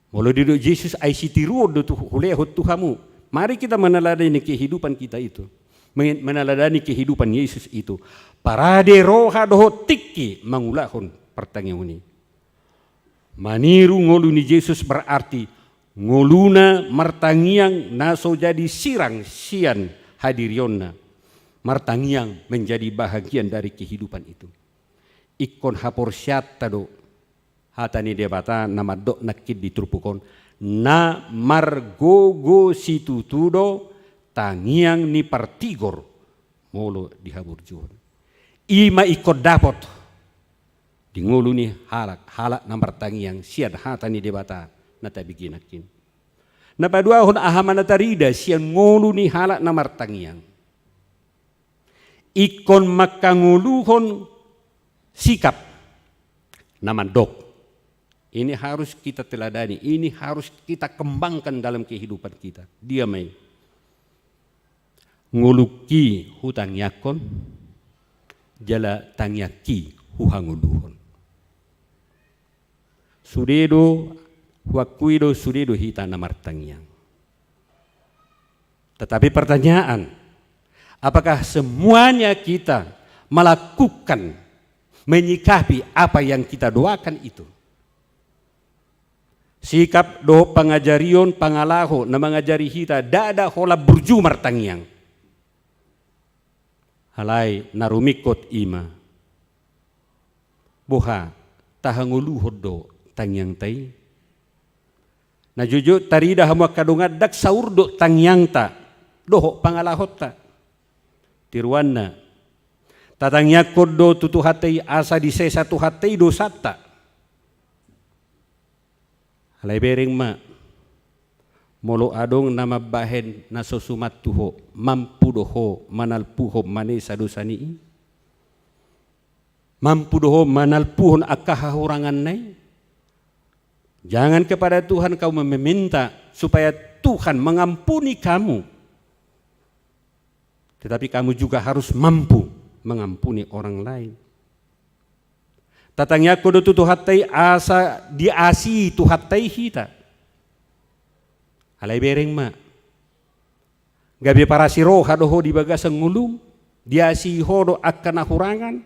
Molo didok Jesus, ai sitiruon do tu, hulehon tu hamu. Mari kita meneladani kehidupan kita itu. Men-, meneladani kehidupan Yesus itu. Parade roha dohot tingki mangulahon partangiangon i. Maniru ngolu ni Jesus berarti ngoluna martangiang na so jadi sirang sian hadirionna. Martangiang menjadi bahagian dari kehidupan itu. Ingkon haporseaonta do hata ni Debata na mandok nangkin di turpuk on, na margogo situtu do tangiang ni partigor molo dihaburjuhon. I ma ingkon dapot di ngolu ni halak, halak na martangiang sian hata ni Debata na tabege nangkin. Na paduahon, aha ma na tarida sian ngolu ni halak na martangiang? Ingkon mangkangoluhon sikap na mandok. Ini harus kita teladani, ini harus kita kembangkan dalam kehidupan kita. Dia ma i. Ngolungki hutangiangkon, jala tangiangki huhangoluhon. Sude do, huakui do, sude do hita na martangiang. Tetapi pertanyaan, apakah semuanya kita melakukan, menyikapi apa yang kita doakan itu? Sikap dohot pangajarion, pangalaho na mangajari hita ndada holan burju martangiang. Alai na rumingkot i ma. Boha, tahangoluhon do tangiangta i? Na jotjot tarida hamu angka dongan, ndang saur do tangiangta dohot pangalahonta. Tiruanna, tatangiangkon do tu Tuhanta i asa disesa Tuhanta i dosanta. Alai bereng ma, molo adong na mambahen na so suman tu ho, mampu do ho manalpuhon manesa dosa ni i? Mampu do ho manalpuhon angka hahuranganna i? Jangan kepada Tuhan kamu meminta supaya Tuhan mengampuni kamu, tetapi kamu juga harus mampu mengampuni orang lain. Tatangiangkon do tu Tuhanta i asa diasihi Tuhanta i hita. Alai bereng ma, gabe parasi roha do ho di bagasan ngolum, diasihi ho do angka na hurangan.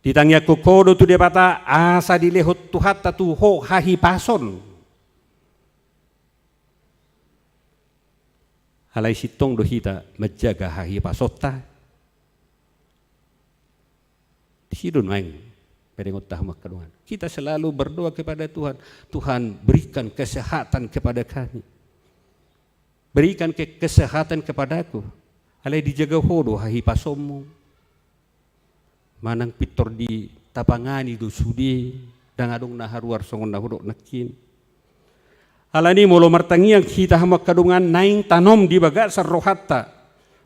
Ditangiangkon ho do tu Debata asa dilehon Tuhanta tu ho hahipason. Alai sintong do hita manjaga hahipasonta? Disi do nuaeng berengonta hamu angka dongan. Kita selalu berdoa kepada Tuhan, "Tuhan, berikan kesehatan kepada kami. Berikan ke-, kesehatan kepadaku." Alai dijaga ho do hahipasonmu? Manang pintor ditapangani do sude, ndang adong na haruar songon na hudok nangkin. Alani molo martangiang hita hamu angka dongan, naeng tanom di bagasan rohanta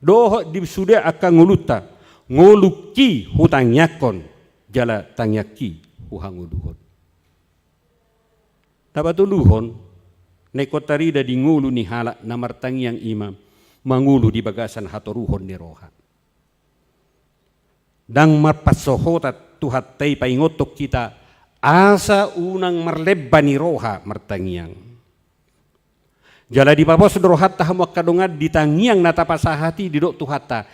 dohot di sude angka ngolunta, ngolungki hutangiangkon, jala tangiangki huhangoluhon. Na patoluhon, na ingkon tarida di ngolu ni halak na martangiang i ma mangolu di bagasan hatoruhon ni roha. Ndang marpansohotan Tuhanta i paingothon hita asa unang marlemba ni roha martangiang. Jala dipapos do rohanta hamu angka dongan di tangiang na tapasahat i, didok Tuhanta,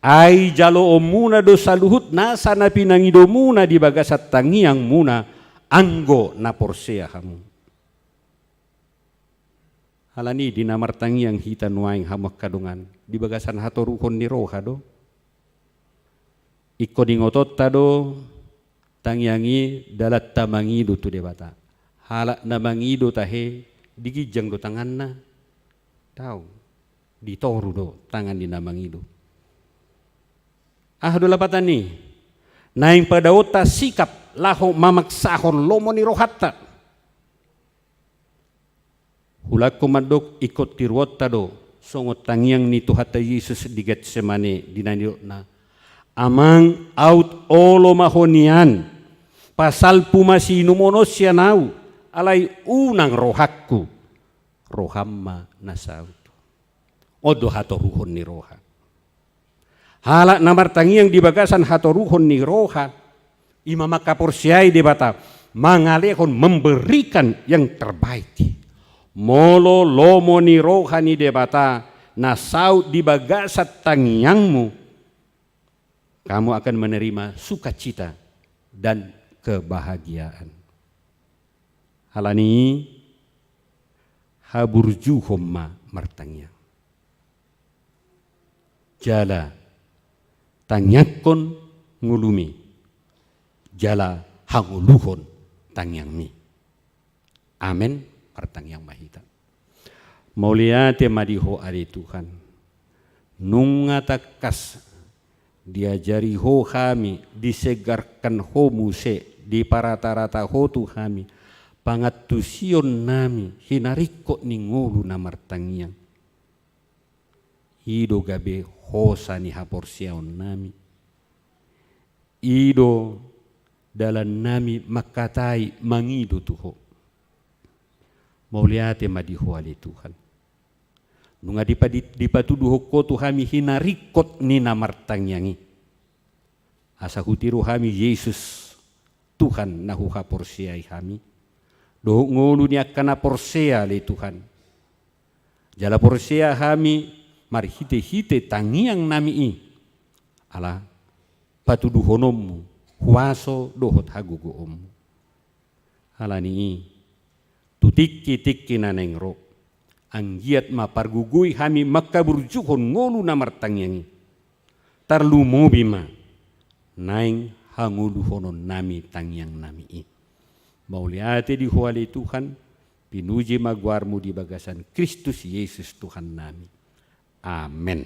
"Ai jaloonmuna do saluhut nasa na pinangidomuna di bagasan tangiangmuna, anggo na porsea hamu." Alani di na martangiang hita nuaeng hamu angka dongan, di bagasan hatoruhon ni roha do. Ingkon ingotonta do, tangiang i dalanta mangido tu Debata. Halak na mangido tahe, di ginjang do tanganna? Daong, di toru do tangan ni na mangido. Aha do lapatan i? Naeng padaonta sikap laho mamaksahon lomo ni rohanta. Hulangkon mandok, ingkon tiruonta do songon tangiang ni Tuhanta Jesus di Getsemane di na nidokna, Amang, aut olo ma ho nian, pasalpu ma siinumon on sian ahu, alai unang rohangku, roham ma na saut. On do hatoruhon ni roha. Halak na martangiang di bagasan hatoruhon ni roha, i ma mangkaporseai Debata, mangalehon, memberikan yang terbaik. Molo lomo ni roha ni Debata na saut di bagasan tangiangmu, kamu akan menerima sukacita dan kebahagiaan. Alani i, haburjuhon ma martangiang. Jala tangiangkon ngolumi, jala hangoluhon tangiangmi. Amen. Martangiang ma hita. Mauliate ma di Ho ale Tuhan. Nunga tangkas diajari Ho hami, disegarkan Ho muse, diparatarata Ho tu hami pangantusion nami, hinaringkot ni ngolu na martangiang. I do gabe hosa ni haporseaon nami. I do dalan nami mangkatai mangido tu Ho. Mauliate ma di Ho ale Tuhan. Nunga dipadi-, dipatuduhon Ho tu hami hinaringkot ni na martangiang i. Asa hutiru hami Jesus, Tuhan na huhaporseai hami, dohot ngolu ni angka na porsea ale Tuhan. Jala porsea hami marhitehite tangiang nami i, ala patuduhononmu huaso dohot hagogoonmu. Alani i, tu tingki-tingki na naeng ro, anggiat ma pargogoi hami mangkaburjuhon ngolu na martangiang i. Tarlumobi ma naeng hangoluhonon nami tangiang nami i. Mauliate di Ho ale Tuhan, pinuji ma goarmu di bagasan Kristus Jesus Tuhan nami. Amen.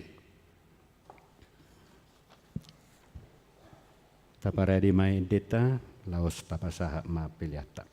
Taparade ma endenta, laos tapasahat ma peleanta.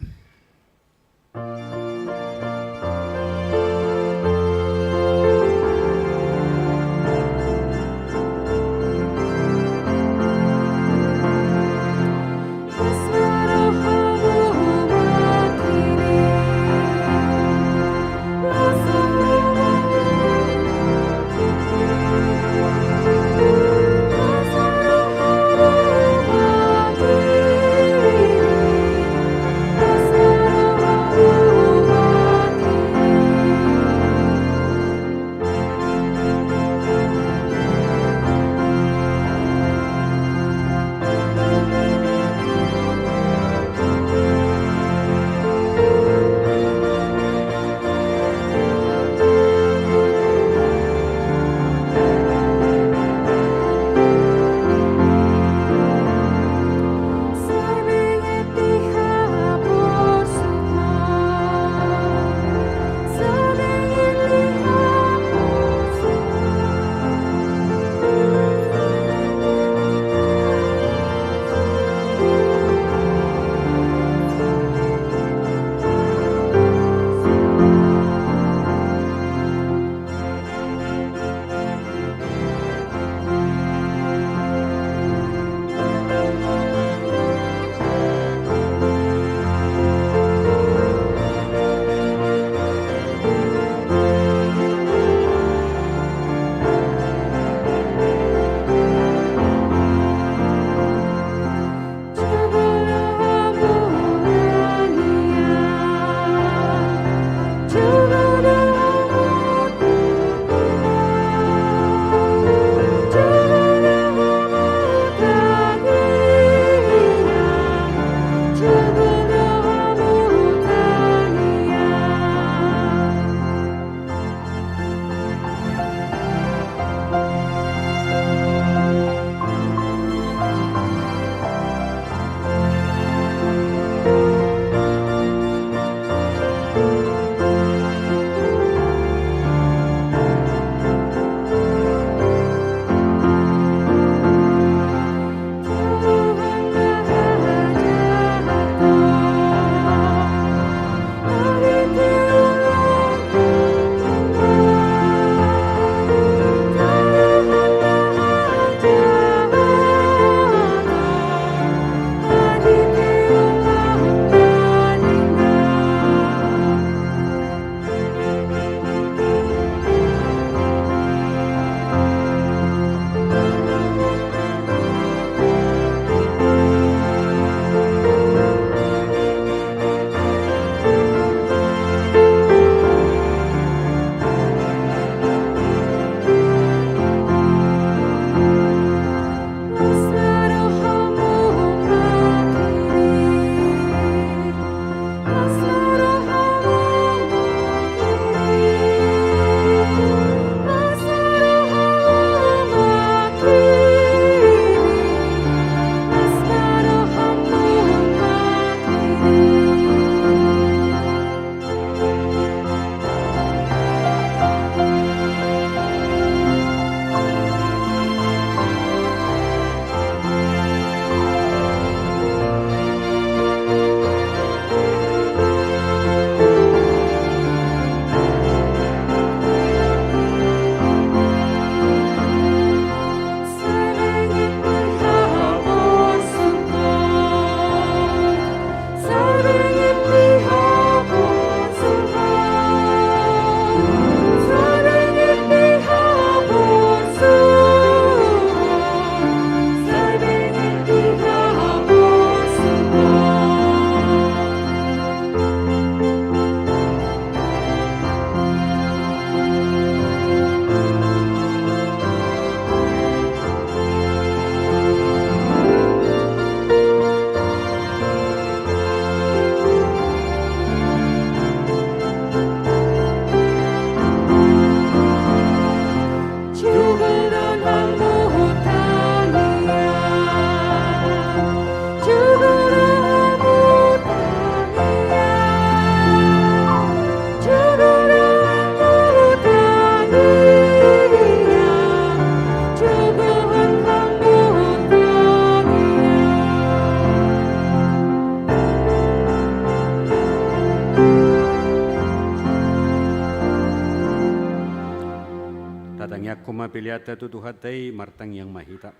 Tatangiangkon ma peleanta tu Tuhanta i, martangiang ma hita.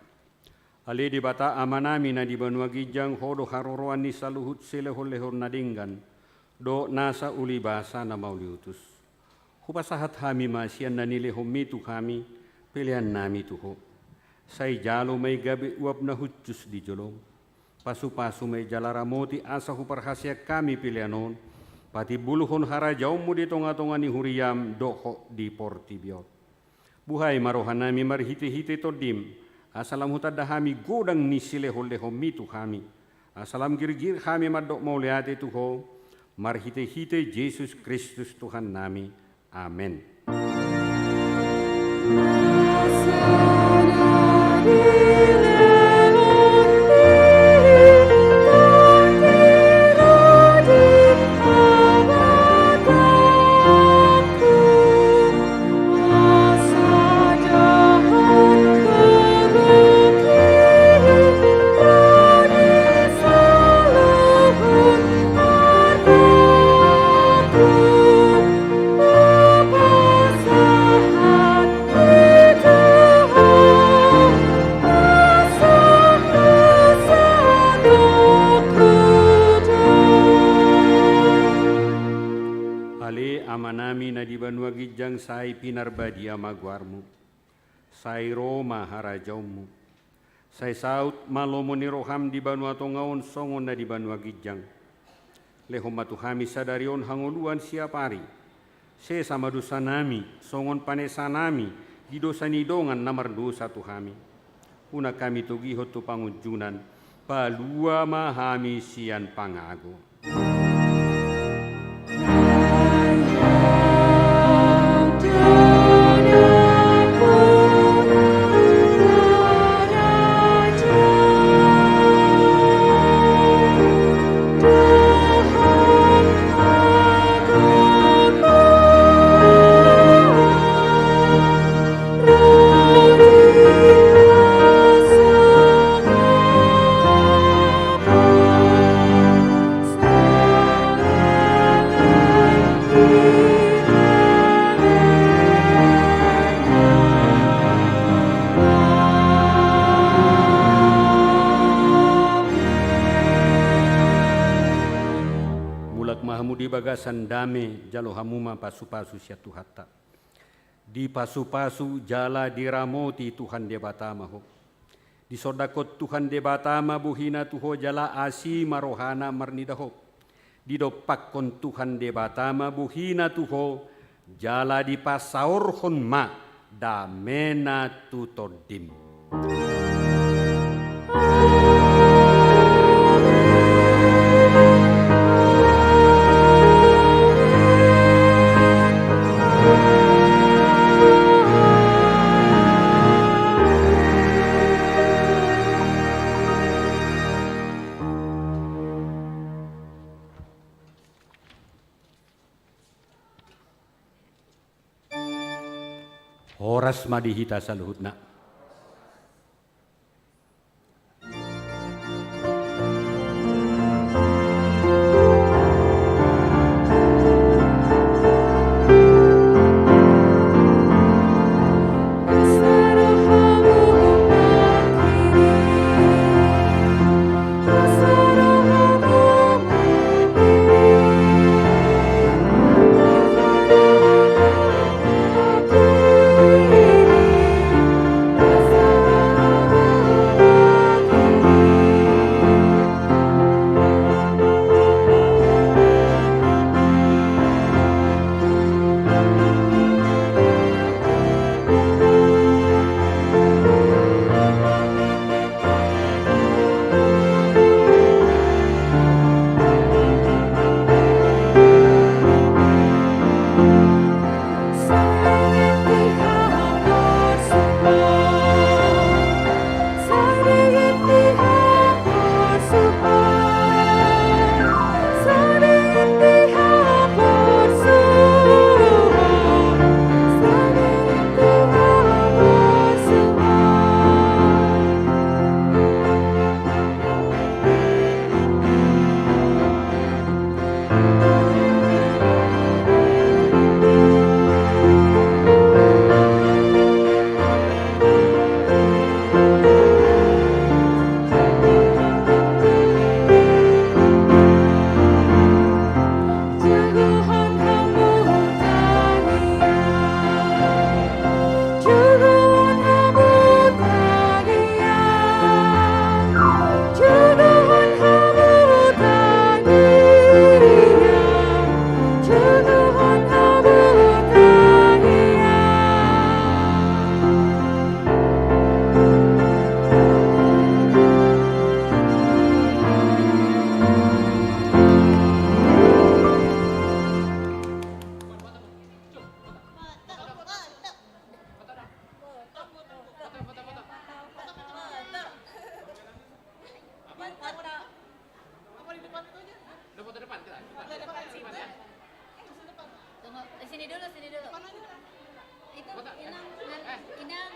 Ale Debata Amanami na di banua ginjang, Ho do haroroan ni saluhut silehonlehon na denggan dohot nasa ulibasa na mauliutus. Hupasahat hami ma sian na nilehonMi tu hami peleannami tu Ho. Sai jalo ma i gabe uap na hushus di joloM. Pasupasu ma i jala ramoti asa huparhaseang hami pelean on patimbulhon harajaonMu di tongatonga ni huriaM dohot di portibi on. Buhai ma rohanami marhitehite TondiM, asa lam hutanda hami godang ni silehonlehonMi tu hami, asa lam girgir hami mandok mauliate tu Ho, marhitehite Jesus Kristus Tuhannami. Amen. Ale Amanami na di banua ginjang, sai pinarbadia ma goarMu. Sai ro ma harajaonMu. Sai saut ma lomo ni rohaM di banua tonga on songon na di banua ginjang. Lehon ma tu hami sadari on hangoluan siapari. Sesa ma dosanami songon panesanami di dosa ni dongan na mardosa tu hami. Unang hami togihon tu pangunjunan, palua ma hami sian pangago. Mulak ma hamu di bagasan dame, jalo hamu ma pasupasu sian Tuhanta. Dipasupasu jala diramoti Tuhan Debata ma ho. Disondangkon Tuhan Debata ma bohina tu ho jala asi ma rohana marnida ho. Didompakkon Tuhan Debata ma bohina tu ho jala dipasaorhon ma damena tu tondim. Horas ma di hita saluhutna. Sini dulu, sini dulu. Itu inang, inang.